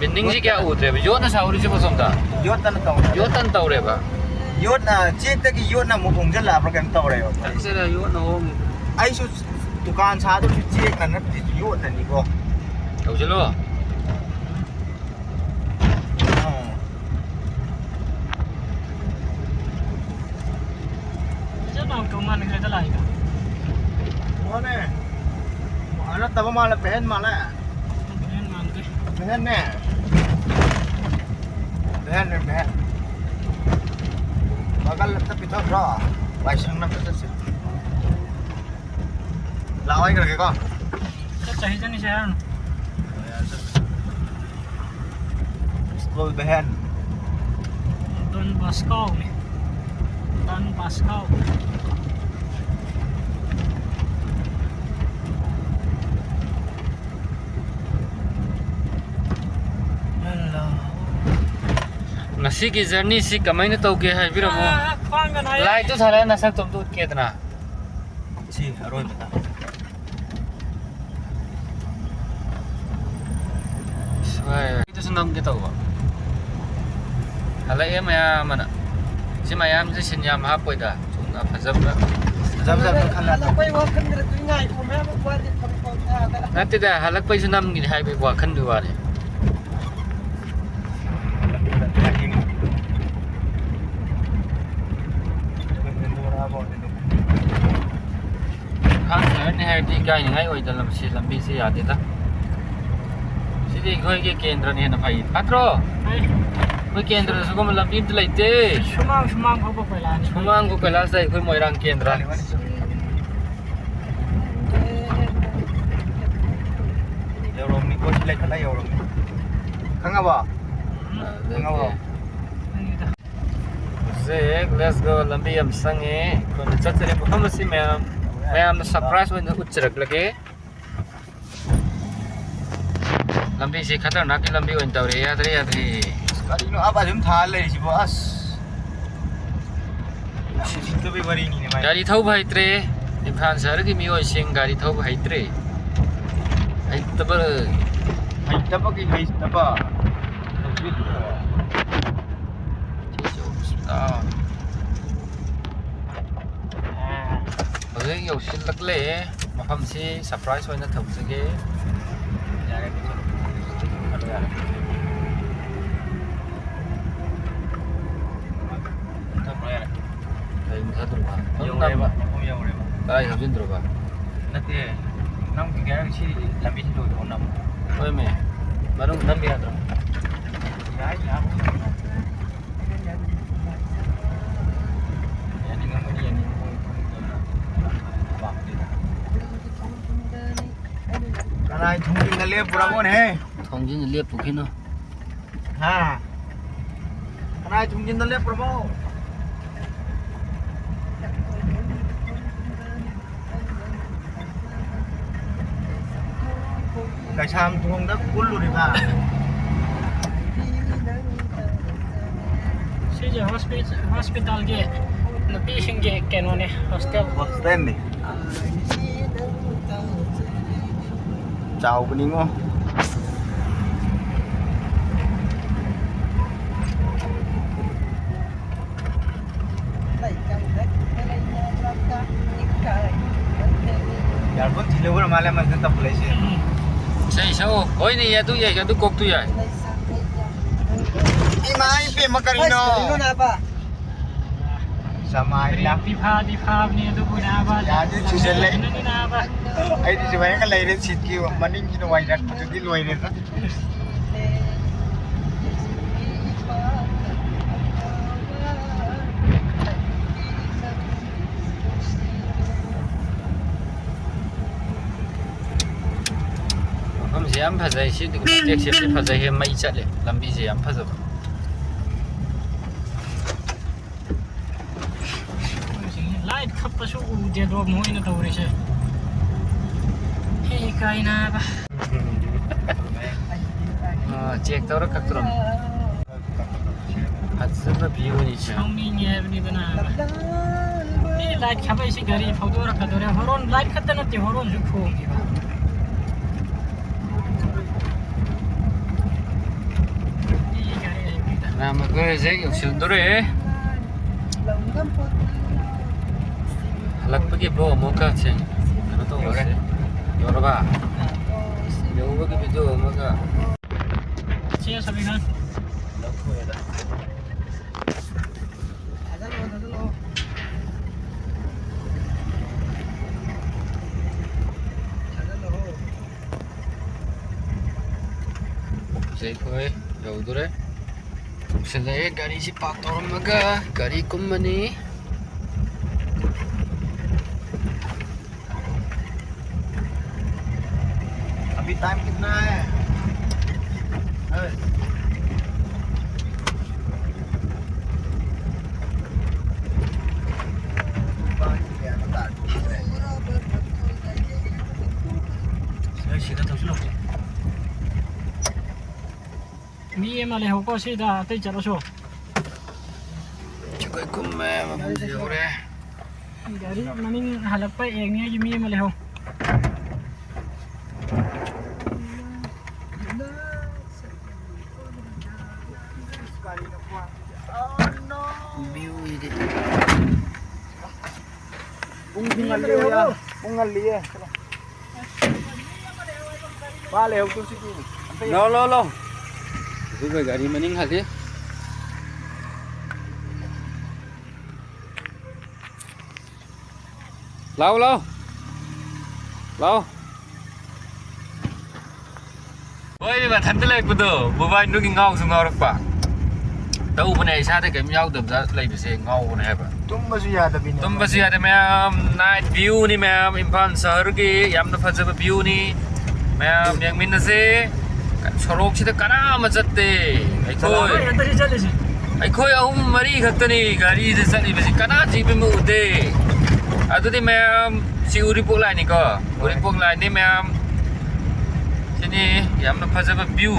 ꯕꯤꯜꯗꯤꯡꯁꯤ ꯀꯌꯥ ꯎꯗ꯭ꯔꯦꯕ, ꯌꯣꯠꯅ ꯁꯥꯍꯧꯔꯤꯁꯤꯕꯣ ꯁꯣꯝꯗ? ꯌꯣꯠꯇꯅ ꯇꯧꯔꯦ꯫ ꯌꯣꯠꯇꯅ ꯇꯧꯔꯦꯕ꯫ ꯌꯣꯠꯅ, ꯆꯦꯛꯇꯒꯤ ꯌꯣꯠꯅ ꯑꯃꯨꯛ ꯍꯣꯡꯖꯜꯂꯛꯑꯕ꯭ꯔꯥ ꯀꯩꯅꯣ ꯇꯧꯔꯦꯕ꯫ ꯈꯪꯗꯦꯗ, ꯌꯣꯠꯅ ꯍꯣꯡꯉꯤꯗ꯫ ꯑꯩꯁꯨ ꯗꯨꯀꯥꯟ ꯁꯥꯗꯧꯁꯨ ꯆꯦꯛꯅ ꯅꯠꯇꯦ, ꯌꯣꯠꯅꯅꯤꯀꯣ꯫ ꯇꯧꯁꯤꯜꯂꯣ꯫ ꯑꯣ꯫ ꯐꯖꯅ ꯇꯧ ꯃꯥꯜꯂꯦ ꯉꯁꯥꯏꯗ ꯂꯥꯛꯏꯗꯣ꯫ ꯃꯥꯅꯦ꯫ ꯅꯠꯇꯕ ꯃꯥꯜꯂꯦ, ꯚꯦꯟ ꯃꯥꯜꯂꯦ꯫ ꯚꯦꯟ ꯃꯥꯟꯗꯦ꯫ ꯚꯦꯟꯅꯦ꯫ ꯚꯦꯟꯅꯦ, ꯚꯦꯟ꯫ ꯕꯒꯜ ꯑꯝꯇ ꯄꯤꯊꯣꯛꯈ꯭ꯔꯣ꯫ ꯂꯥꯏꯁꯪ ꯑꯝꯇ ꯆꯠꯁꯤ꯫ ꯂꯥꯛꯑꯣ, ꯍꯥꯏꯈ꯭ꯔꯒꯦꯀꯣ꯫ ꯆꯠ ꯆꯍꯤ ꯆꯅꯤ ꯆꯠꯂꯅꯨ꯫ School van. ꯗꯣꯟ ꯕꯣꯁꯀꯣꯅꯤ꯫ Don Bosco. ꯉꯁꯤꯒꯤ journeyꯁꯤ ꯀꯃꯥꯏꯅ ꯇꯧꯒꯦ ꯍꯥꯏꯕꯤꯔꯝꯃꯣ꯫ ꯑꯥ, ꯈ꯭ꯋꯥꯡꯒ ꯅꯥꯏ꯫ Lightꯇꯨ ꯊꯥꯜꯂꯒ ꯅꯁꯛꯇꯣ ꯑꯝꯇ ꯎꯠꯀꯦꯗꯅ꯫ ꯁꯤ ꯑꯔꯣꯏꯕꯗ꯫ ꯁ꯭ꯋꯥꯏ꯫ ꯑꯩꯗꯁꯨ ꯅꯝꯒꯦ ꯇꯧꯕ꯫ ꯍꯜꯂꯛꯑꯦ ꯃꯌꯥꯝ ꯑꯃꯅ꯫ ꯁꯤ ꯃꯌꯥꯝꯁꯦ ꯁꯤꯟ ꯌꯥꯝ ꯍꯥꯞꯄꯣꯏꯗ꯫ ꯆꯨꯝꯅ ꯐꯖꯕ꯫ ꯐꯖ ꯐꯖꯕ ꯈꯜꯂꯒ꯫ ꯍꯜꯂꯛꯄꯩ ꯋꯥꯈꯜꯗ ꯉꯥꯏꯈꯣ ꯃꯌꯥꯝ ꯋꯥꯠꯂꯤ ꯊꯕꯛ ꯇꯧ ꯇꯥꯗꯅ꯫ ꯅꯠꯇꯦꯗ, ꯍꯜꯂꯛꯄꯩꯁꯨ ꯅꯝꯒꯤꯅꯤ ꯍꯥꯏꯕꯒꯤ ꯋꯥꯈꯜꯗꯨꯒꯤ ꯋꯥꯅꯤ꯫ ꯏꯝꯐꯥꯜ ꯁꯍꯔꯅꯤ ꯍꯥꯏꯔꯗꯤ ꯏꯀꯥꯏꯅꯤꯡꯉꯥꯏ ꯑꯣꯏꯗ ꯂꯝꯁꯤ, ꯂꯝꯕꯤꯁꯤ ꯌꯥꯗꯦꯗ꯫ ꯁꯤꯗꯤ ꯑꯩꯈꯣꯏꯒꯤ ꯀꯦꯟꯗ꯭ꯔꯅ ꯍꯦꯟꯅ ꯐꯩ, ꯐꯠꯇ꯭ꯔꯣ? ꯐꯩ꯫ ꯑꯩꯈꯣꯏ ꯀꯦꯟꯗ꯭ꯔꯗ ꯁꯤꯒꯨꯝꯕ ꯂꯝꯕꯤ ꯑꯝꯇ ꯂꯩꯇꯦ꯫ ꯁꯨꯃꯥꯡ, ꯁꯨꯃꯥꯡ ꯐꯥꯎꯕ ꯀꯣꯏꯂꯥꯅꯤ꯫ ꯁꯨꯃꯥꯡꯕꯨ ꯀꯣꯏꯂꯥꯁ ꯂꯩ, ꯑꯩꯈꯣꯏ ꯃꯣꯏꯔꯥꯡ ꯀꯦꯟꯗ꯭ꯔ꯫ ꯌꯧꯔꯝꯅꯤꯀꯣ, ꯁꯤ ꯂꯩꯈꯠꯂ ꯌꯧꯔꯝꯅꯤ꯫ ꯈꯪꯉꯕꯣ? ꯈꯪꯉꯕꯣ? ꯍꯧꯖꯤꯛ, let's go, ꯂꯝꯕꯤ ꯌꯥꯝ ꯆꯪꯉꯦ꯫ ꯑꯩꯈꯣꯏꯅ ꯆꯠꯆꯔꯤꯕ ꯃꯐꯝ ꯑꯁꯤ ꯃꯌꯥꯝ, ꯃꯌꯥꯝꯅ surprise ꯑꯣꯏꯅ ꯎꯠꯆꯔꯛꯂꯒꯦ꯫ ꯂꯝꯕꯤꯁꯦ ꯈꯇꯔꯅꯥꯛꯀꯤ ꯂꯝꯕꯤ ꯑꯣꯏꯅ ꯇꯧꯔꯦ꯫ ꯌꯥꯗ꯭ꯔꯦ, ꯌꯥꯗ꯭ꯔꯦ꯫ ꯀꯔꯤꯅꯣ ꯑꯕ ꯑꯗꯨꯝ ꯊꯥꯔ ꯂꯩꯔꯤꯁꯤꯕꯣ? ꯑꯁ, ꯁꯤꯠꯇꯕꯩ ꯋꯥꯔꯤꯅꯤꯅꯦ ꯃꯥꯏ꯫ ꯒꯥꯔꯤ ꯊꯧꯕ ꯍꯩꯇ꯭ꯔꯦ꯫ ꯏꯝꯐꯥꯜ ꯁꯍꯔꯒꯤ ꯃꯤꯑꯣꯏꯁꯤꯡ ꯒꯥꯔꯤ ꯊꯧꯕ ꯍꯩꯇ꯭ꯔꯦ꯫ ꯍꯩꯇꯕ꯫ ꯍꯩꯇꯕꯒꯤ ꯍꯩꯇꯕ꯫ ꯍꯧꯖꯤꯛ ꯌꯧꯁꯤꯜꯂꯛꯂꯦ꯫ ꯃꯐꯝꯁꯤ ꯁꯔꯄ꯭ꯔꯥꯏꯁ ꯑꯣꯏꯅ ꯊꯝꯖꯒꯦ꯫ ꯌꯥꯔꯦ, ꯆꯠꯂꯣ, ꯌꯥꯔꯦ꯫ ꯊꯝꯃꯣ, ꯌꯥꯔꯦ꯫ ꯀꯩ ꯃꯨꯊꯠꯇꯣꯏꯕ? ꯌꯧꯔꯦꯕ, ꯃꯐꯝ ꯌꯧꯔꯦꯕ꯫ ꯀꯗꯥꯏ ꯍꯥꯞꯆꯤꯟꯗ꯭ꯔꯣꯕ? ꯅꯠꯇꯦ, ꯅꯪ ꯀꯩ ꯍꯥꯏꯔꯒ ꯁꯤ ꯂꯝꯕꯤꯁꯤ ꯂꯣꯏꯔꯣ ꯅꯪ꯫ ꯍꯣꯏꯃꯦ, ꯃꯅꯨꯡ ꯅꯝꯕ ꯌꯥꯗ꯭ꯔꯣ? ꯌꯥꯏ, ꯌꯥꯕ꯫ ꯌꯥꯅꯤꯡꯉꯝꯒꯅꯤ, ꯌꯥꯅꯤꯡꯉꯝꯒꯅꯤ꯫ ꯀꯅꯥꯏ ꯊꯣꯡꯖꯤꯟꯗ ꯂꯦꯞꯄꯨꯔꯕꯣꯅꯦꯍꯦ? ꯊꯣꯡꯖꯤꯟꯗ ꯂꯦꯞꯄꯨꯈꯤꯅꯨ꯫ ꯍꯥ? ꯀꯅꯥꯏ ꯊꯣꯡꯖꯤꯟꯗ ꯂꯦꯞꯄꯨꯔꯕꯣ? ꯀꯩꯁꯥꯝꯊꯣꯡꯗ ꯀꯨꯜꯂꯨꯔꯤꯕ꯫ ꯁꯤꯁꯦ ꯍꯣꯁꯄꯤ-, ꯍꯣꯁꯄꯤꯇꯥꯜꯒꯤ ꯅꯨꯄꯤꯁꯤꯡꯒꯤ ꯀꯩꯅꯣꯅꯦ, ꯍꯣꯁꯇꯦꯜ꯫ ꯍꯣꯁꯇꯦꯜꯅꯤ꯫ ꯆꯥꯎꯕꯅꯤꯉꯣ꯫ ꯏꯌꯥꯔꯐꯣꯟ ꯊꯤꯜꯂꯨꯕꯅ ꯃꯥꯜꯂꯦ ꯑꯃꯁꯤꯅ ꯇꯧꯈꯠꯂꯛꯏꯁꯦ꯫ ꯏꯁꯩ ꯁꯛꯑꯣ꯫ ꯍꯣꯏꯅꯦ, ꯑꯗꯨ ꯌꯥꯏ, ꯑꯗꯨ ꯀꯣꯛꯇꯨ ꯌꯥꯏ꯫ ꯏꯃꯥ ꯏꯕꯦꯝꯃ, ꯀꯔꯤꯅꯣ? ꯑꯁ, ꯀꯔꯤꯅꯣ ꯅꯥꯕ? ꯆꯃꯥꯏꯅ꯫ ꯐꯤꯐꯥꯗꯤ ꯐꯥꯕꯅꯤ ꯑꯗꯨꯕꯨ ꯅꯥꯕ꯫ ꯌꯥꯗꯦ, ꯊꯤꯖꯤꯜꯂꯦ꯫ ꯑꯗꯨꯅꯅꯤ ꯅꯥꯕ꯫ ꯑꯩꯗꯤ ꯁꯨꯃꯥꯏꯅꯒ ꯂꯩꯔꯦ, ꯁꯤꯠꯀꯤ ꯃꯅꯤꯡꯁꯤꯅ ꯋꯥꯏꯔꯛꯄꯗꯨꯗꯤ ꯂꯣꯏꯔꯦꯗ꯫ ꯃꯐꯝꯁꯦ ꯌꯥꯝ ꯐꯖꯩ꯫ ꯁꯤ ꯃꯇꯦꯛꯁꯦ ꯌꯥꯝ ꯐꯖꯩꯍꯦ, ꯃꯩ ꯆꯠꯂꯦ꯫ ꯂꯝꯕꯤꯁꯦ ꯌꯥꯝ ꯐꯖꯕ꯫ ꯂꯥꯏꯠ ꯈꯞꯄꯁꯨ ꯎꯗꯦꯗꯣ ꯃꯣꯏꯅ ꯇꯧꯔꯤꯁꯦ꯫ ꯍꯦ ꯀꯥꯏꯅꯕ꯫ ꯆꯦꯛ ꯇꯧꯔ ꯀꯛꯇ꯭ꯔꯣ? ꯐꯖꯕ ꯚ꯭ꯌꯨꯅꯤ ꯁꯦ꯫ ꯁꯥꯎꯅꯤꯡꯉꯦ ꯍꯥꯏꯕꯅꯤꯗꯅ꯫ ꯃꯤ ꯂꯥꯏꯠ ꯈꯥꯕꯩꯁꯤ ꯒꯥꯔꯤ ꯐꯧꯗꯣꯔꯛꯀꯗꯧꯔꯦ꯫ ꯍꯣꯔꯣꯟ ꯂꯥꯏꯠ ꯈꯛꯇ ꯅꯠꯇꯦ, ꯍꯣꯔꯣꯟꯁꯨ ꯈꯣꯡꯉꯤꯕ꯫ ꯃꯤ ꯒꯥꯔꯤ ꯂꯩꯕꯤꯗ꯫ ꯔꯥꯝ ꯑꯩꯈꯣꯏ ꯍꯧꯖꯤꯛ ꯌꯧꯁꯤꯟꯗꯣꯔꯦ꯫ ꯍꯜꯂꯛꯄꯒꯤ ꯚ꯭ꯂꯣꯒ ꯑꯃꯨꯛꯀ ꯁꯦ ꯀꯩꯅꯣ ꯇꯧꯔꯁꯦ꯫ ꯌꯧꯔꯕ? ꯌꯧꯕꯒꯤ ꯚꯤꯗꯤꯑꯣ ꯑꯃꯒ꯫ ꯁꯦ ꯁꯃꯤꯔ ꯈꯥꯟ꯫ ꯂꯧꯊꯣꯛꯑꯦꯗ꯫ ꯊꯥꯖꯜꯂꯣ, ꯊꯥꯖꯜꯂꯣ꯫ ꯊꯥꯖꯜꯂꯣ꯫ ꯁꯦ ꯑꯩꯈꯣꯏ ꯌꯧꯗꯣꯔꯦ꯫ ꯌꯧꯁꯤꯜꯂꯛꯑꯦ꯫ ꯒꯥꯔꯤꯁꯤ ꯄꯥꯔꯛ ꯇꯧꯔꯝꯃꯒ ꯒꯥꯔꯤ ꯀꯨꯝꯃꯅꯤ꯫ अभी टाइम कितना है? ꯃꯤ ꯑꯃ ꯂꯩꯍꯧꯀꯣ ꯁꯤꯗ, ꯑꯇꯩ ꯆꯠꯂꯁꯨ꯫ ꯑꯩꯈꯣꯏ ꯀꯨꯝꯃꯦ, ꯃꯐꯝꯁꯤ ꯌꯧꯔꯦ꯫ ꯒꯥꯔꯤ ꯃꯅꯤꯡ ꯍꯜꯂꯛꯄ ꯌꯦꯡꯅꯤꯡꯉꯥꯏꯒꯤ ꯃꯤ ꯑꯃ ꯂꯩꯍꯧ꯫ ꯄꯨꯡꯗꯤ ꯉꯜꯂꯤꯌꯦ, ꯄꯨꯡ ꯉꯜꯂꯤꯌꯦ꯫ ꯃꯥ ꯂꯩꯍꯧꯗꯣꯏꯁꯤꯗꯤ꯫ ꯂꯥꯎ, ꯂꯥꯎ, ꯂꯥꯎ꯫ ꯑꯗꯨꯒ ꯒꯥꯔꯤ ꯃꯅꯤꯡ ꯍꯜꯂꯤ꯫ ꯂꯥꯎ, ꯂꯥꯎ꯫ ꯂꯥꯎ꯫ ꯍꯣꯏ, ꯃꯊꯟꯇ ꯂꯩꯔꯛꯄꯗꯣ, ꯃꯣꯕꯥꯏꯜꯗꯨꯒꯤ ꯉꯥꯎꯁꯨ ꯉꯥꯎꯔꯛꯄ꯫ ꯇꯧꯕꯅꯦ, ꯏꯁꯥꯗ ꯀꯩꯝ ꯌꯥꯎꯗꯕꯗ ꯂꯩꯕꯁꯦ ꯉꯥꯎꯕꯅꯦ ꯍꯥꯏꯕ꯫ ꯇꯨꯝꯕꯁꯨ ꯌꯥꯗꯕꯤꯅꯦ꯫ ꯇꯨꯝꯕꯁꯨ ꯌꯥꯗꯦ, ꯃꯌꯥꯝ꯫ Night view ꯅꯤ, ꯃꯌꯥꯝ꯫ ꯏꯝꯐꯥꯜ ꯁꯍꯔꯒꯤ ꯌꯥꯝꯅ ꯐꯖꯕ view ꯅꯤ꯫ ꯃꯌꯥꯝ ꯌꯦꯡꯃꯤꯟꯅꯁꯦ꯫ ꯁꯣꯔꯣꯛꯁꯤꯗ ꯀꯅꯥ ꯑꯃ ꯆꯠꯇꯦ꯫ ꯑꯩꯈꯣꯏ, ꯍꯣꯏ, ꯍꯟꯗꯛꯇꯤ ꯆꯠꯂꯤꯁꯦ꯫ ꯑꯩꯈꯣꯏ ꯑꯍꯨꯝ ꯃꯔꯤ ꯈꯛꯇꯅꯤ ꯒꯥꯔꯤꯗ ꯆꯠꯂꯤꯕꯁꯤ, ꯀꯅꯥ ꯊꯤꯕ ꯑꯃ ꯎꯗꯦ꯫ ꯑꯗꯨꯗꯤ ꯃꯌꯥꯝ, ꯁꯤ ꯎꯔꯤꯄꯣꯛ ꯂꯥꯏꯟꯅꯤꯀꯣ, ꯎꯔꯤꯄꯣꯛ ꯂꯥꯏꯟꯅꯤ ꯃꯌꯥꯝ꯫ ꯁꯤꯅꯤ ꯌꯥꯝꯅ ꯐꯖꯕ view꯫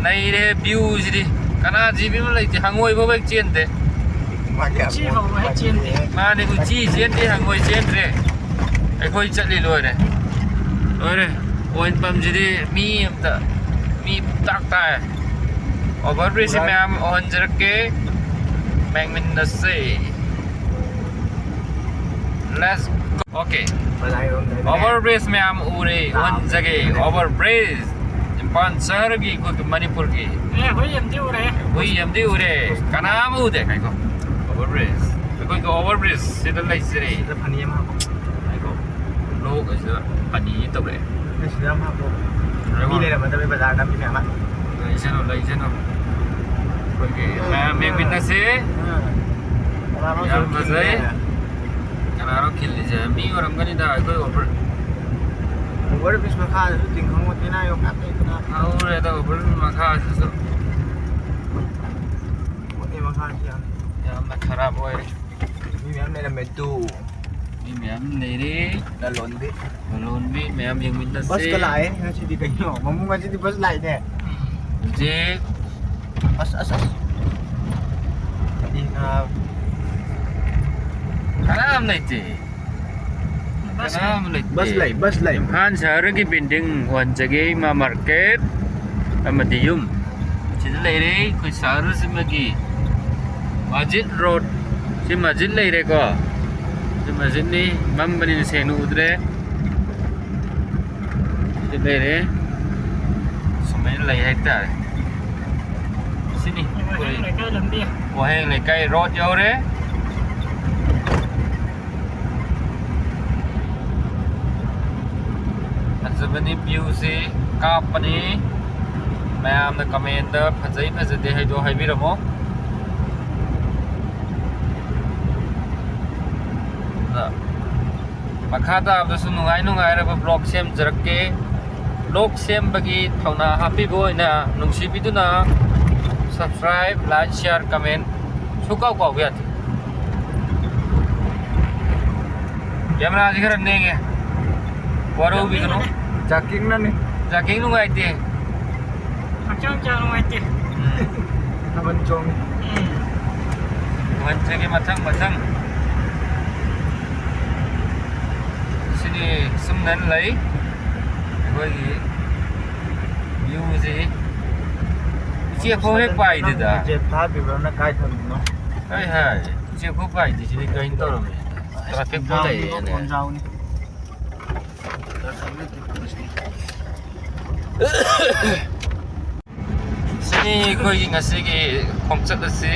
ꯅꯩꯔꯦ ꯚ꯭ꯌꯨꯁꯤꯗꯤ꯫ ꯀꯅꯥ ꯖꯤꯕꯤ ꯑꯃ ꯂꯩꯇꯦ, ꯍꯪꯉꯣꯏ ꯐꯥꯎ ꯍꯦꯛ ꯆꯦꯟꯗꯦ꯫ ꯎꯆꯤ ꯍꯧꯔꯣꯏ ꯍꯦꯛ ꯆꯦꯟꯗꯦ꯫ ꯃꯥꯅꯦ, ꯎꯆꯤ ꯆꯦꯟꯗꯦ, ꯍꯪꯉꯣꯏ ꯆꯦꯟꯗ꯭ꯔꯦ꯫ ꯑꯩꯈꯣꯏ ꯆꯠꯂꯤ ꯂꯣꯏꯔꯦ꯫ ꯂꯣꯏꯔꯦ꯫ ꯑꯣꯏꯟꯄꯝꯁꯤꯗꯤ ꯃꯤ ꯑꯝꯇ, ꯃꯤ ꯇꯥꯛ ꯇꯥꯏ꯫ ꯑꯣꯚꯔ ꯕ꯭ꯔꯤꯖꯁꯤ ꯃꯌꯥꯝ ꯎꯍꯟꯖꯔꯛꯀꯦ꯫ ꯃꯦꯡꯃꯤꯟꯅꯁꯦ꯫ Let's go. Okay. ꯕꯖꯥꯔ ꯌꯧꯔꯝꯗꯥꯏꯗꯅꯦ꯫ ꯑꯣꯚꯔ ꯕ꯭ꯔꯤꯖ ꯃꯌꯥꯝ ꯎꯔꯦ, ꯎꯍꯟꯖꯒꯦ꯫ Over bridge. ꯏꯝꯐꯥꯜ ꯁꯍꯔꯒꯤ, ꯑꯩꯈꯣꯏꯒꯤ ꯃꯅꯤꯄꯨꯔꯒꯤ꯫ ꯑꯦ, ꯍꯨꯏ ꯑꯃꯗꯤ ꯎꯔꯦ꯫ ꯍꯨꯏ ꯑꯃꯗꯤ ꯎꯔꯦ꯫ ꯀꯅꯥ ꯑꯃ ꯎꯗꯦ꯫ ꯉꯥꯏꯈꯣ꯫ Over bridge. ꯑꯩꯈꯣꯏꯒꯤ ꯑꯣꯚꯔ ꯕ꯭ꯔꯤꯖ ꯁꯤꯗ ꯂꯩꯖꯔꯦ꯫ ꯁꯤꯗ ꯐꯅꯤ ꯑꯃ ꯍꯥꯞꯄꯣ꯫ ꯉꯥꯏꯈꯣ꯫ ꯂꯣꯛ ꯑꯁꯤꯗ ꯐꯅꯤ ꯇꯧꯔꯛꯑꯦ꯫ ꯑꯦ, ꯁꯤꯗ ꯑꯃ ꯍꯥꯞꯄꯣ꯫ ꯉꯥꯏꯈꯣ꯫ ꯃꯤ ꯂꯩꯔꯝꯃꯗꯕꯅꯤ ꯕꯖꯥꯔꯗ ꯃꯤ ꯃꯌꯥꯝ ꯑꯃ꯫ ꯂꯩꯖꯅꯨ, ꯂꯩꯖꯅꯨ꯫ ꯑꯩꯈꯣꯏꯒꯤ ꯃꯌꯥꯝ ꯌꯦꯡꯃꯤꯟꯅꯁꯤ꯫ ꯑꯥ꯫ ꯀꯅꯥꯅꯣ ꯌꯥꯝ ꯁꯨꯝ ꯐꯖꯩ꯫ ꯈꯤꯜꯂꯦ꯫ ꯀꯅꯥꯅꯣ ꯈꯤꯜꯂꯤꯁꯦ? ꯃꯤ ꯑꯣꯏꯔꯝꯒꯅꯤꯗ, ꯑꯩꯈꯣꯏ ꯑꯣꯚꯔ ꯑꯣꯚꯔ ꯕ꯭ꯔꯤꯖ ꯃꯈꯥꯗꯁꯨ ꯇꯤꯡꯈꯪ ꯃꯇꯦꯛꯅ ꯌꯣꯡꯆꯥꯛ ꯂꯩꯗꯅ꯫ ꯍꯧꯔꯦꯗ ꯑꯣꯚꯔ ꯕ꯭ꯔꯤꯖ ꯃꯈꯥꯁꯤꯁꯨ꯫ ꯃꯇꯦꯛ ꯃꯈꯥꯁꯤ ꯌꯥꯝ ꯌꯥꯝꯅ ꯈꯔꯥꯕ ꯑꯣꯏꯔꯦ꯫ ꯃꯤ ꯃꯌꯥꯝ ꯂꯩꯔꯝꯃꯦ ꯇꯨ꯫ ꯃꯤ ꯃꯌꯥꯝ ꯂꯩꯔꯦ꯫ ꯂꯂꯣꯟꯕꯤ꯫ ꯂꯂꯣꯟꯕꯤ ꯃꯌꯥꯝ ꯌꯦꯡꯃꯤꯟꯅꯁꯤ꯫ ꯕꯁꯀ ꯂꯥꯛꯑꯦ ꯉꯁꯤꯗꯤ ꯀꯩꯅꯣ? ꯃꯃꯨ ꯉꯁꯤꯗꯤ ꯕꯁ ꯂꯥꯛꯏꯅꯦ꯫ ꯍꯧꯖꯤꯛ ꯑꯁ, ꯑꯁ, ꯑꯁ꯫ ꯀꯔꯤꯅ? ꯀꯅꯥꯝ ꯂꯩꯇꯦ꯫ ꯕꯁ ꯀꯅꯥꯝ ꯂꯩꯇꯦ꯫ ꯕꯁ ꯂꯩ, ꯕꯁ ꯂꯩ꯫ ꯏꯝꯐꯥꯜ ꯁꯍꯔꯒꯤ ꯕꯤꯜꯗꯤꯡ ꯋꯥꯟꯖꯒꯦ ꯏꯃꯥ ꯃꯥꯔꯀꯦꯠ ꯑꯃꯗꯤ ꯌꯨꯝ꯫ ꯁꯤꯗ ꯂꯩꯔꯦ ꯑꯩꯈꯣꯏ ꯁꯍꯔꯁꯤꯃꯒꯤ ꯃꯁꯖꯤꯗ ꯔꯣꯗ꯫ ꯁꯤ ꯃꯁꯖꯤꯗ ꯂꯩꯔꯦꯀꯣ꯫ ꯁꯤ ꯃꯁꯖꯤꯗꯅꯤ, ꯃꯝꯕꯅꯤꯅ ꯁꯦꯡꯅ ꯎꯗ꯭ꯔꯦ꯫ ꯁꯤ ꯂꯩꯔꯦ꯫ ꯁꯨꯃꯥꯏꯅ ꯂꯩ ꯍꯥꯏꯇꯥꯔꯦ꯫ ꯁꯤꯅꯤ ꯑꯩꯈꯣꯏ ꯋꯥꯍꯦꯡ ꯂꯩꯀꯥꯏ ꯂꯝꯕꯤ꯫ ꯋꯥꯍꯦꯡ ꯂꯩꯀꯥꯏ ꯔꯣꯗ ꯌꯧꯔꯦ꯫ ꯐꯖꯕꯅꯤ ꯚ꯭ꯌꯨꯁꯤ, ꯀꯥꯞꯄꯅꯤ꯫ ꯃꯌꯥꯝꯅ ꯀꯃꯦꯟꯗ ꯐꯖꯩ ꯐꯖꯗꯦ ꯍꯥꯏꯗꯣ ꯍꯥꯏꯕꯤꯔꯝꯃꯣ꯫ ꯑꯗ ꯃꯈꯥ ꯇꯥꯕꯗꯁꯨ ꯅꯨꯡꯉꯥꯏ ꯅꯨꯡꯉꯥꯏꯔꯕ ꯕ꯭ꯂꯣꯛ ꯁꯦꯝꯖꯔꯛꯀꯦ꯫ ꯕ꯭ꯂꯣꯛ ꯁꯦꯝꯕꯒꯤ ꯊꯧꯅꯥ ꯍꯥꯞꯄꯤꯕ ꯑꯣꯏꯅ ꯅꯨꯡꯁꯤꯕꯤꯗꯨꯅ subscribe, like, share, comment ꯁꯨꯡꯀꯥꯎ ꯀꯥꯎꯕ ꯌꯥꯗꯦ꯫ ꯀꯦꯃꯦꯔꯥꯁꯤ ꯈꯔ ꯅꯦꯡꯉꯦ, ꯋꯥꯔꯧꯕꯤꯒꯅꯨ꯫ ꯖꯥꯀꯤꯡꯅꯅꯤ꯫ ꯖꯥꯀꯤꯡ ꯅꯨꯡꯉꯥꯏꯇꯦ꯫ ꯍꯛꯆꯥꯡ ꯀꯌꯥ ꯅꯨꯡꯉꯥꯏꯇꯦ꯫ ꯊꯥꯕꯜ ꯆꯣꯡꯉꯤ꯫ ꯎꯝ꯫ ꯊꯥꯕꯜ ꯆꯣꯡꯉꯤ, ꯃꯊꯪ ꯃꯊꯪ꯫ ꯁꯤꯅꯤ ꯁꯨꯝꯗꯅ ꯂꯩ ꯑꯩꯈꯣꯏꯒꯤ ꯚ꯭ꯌꯨꯁꯤ꯫ ꯎꯆꯦꯛ ꯐꯥꯎ ꯍꯦꯛ ꯄꯥꯏꯗꯦꯗ꯫ ꯅꯪ ꯖꯦꯠ ꯊꯥꯗ꯭ꯔꯤꯕ꯭ꯔꯣ? ꯅꯪ ꯀꯥꯏ ꯊꯝꯃꯤꯅꯣ? ꯍꯥꯏ ꯍꯥꯏ꯫ ꯎꯆꯦꯛ ꯐꯥꯎ ꯄꯥꯏꯗꯦ꯫ ꯁꯤꯗꯤ ꯀꯩꯅꯣ ꯇꯧꯔꯝꯃꯦ꯫ ꯇ꯭ꯔꯥꯐꯤꯛ ꯐꯥꯎ ꯂꯩꯌꯦꯅꯦ꯫ ꯁꯤꯅꯤ ꯑꯩꯈꯣꯏꯒꯤ ꯉꯁꯤꯒꯤ ꯈꯣꯡꯆꯠ ꯑꯁꯤ꯫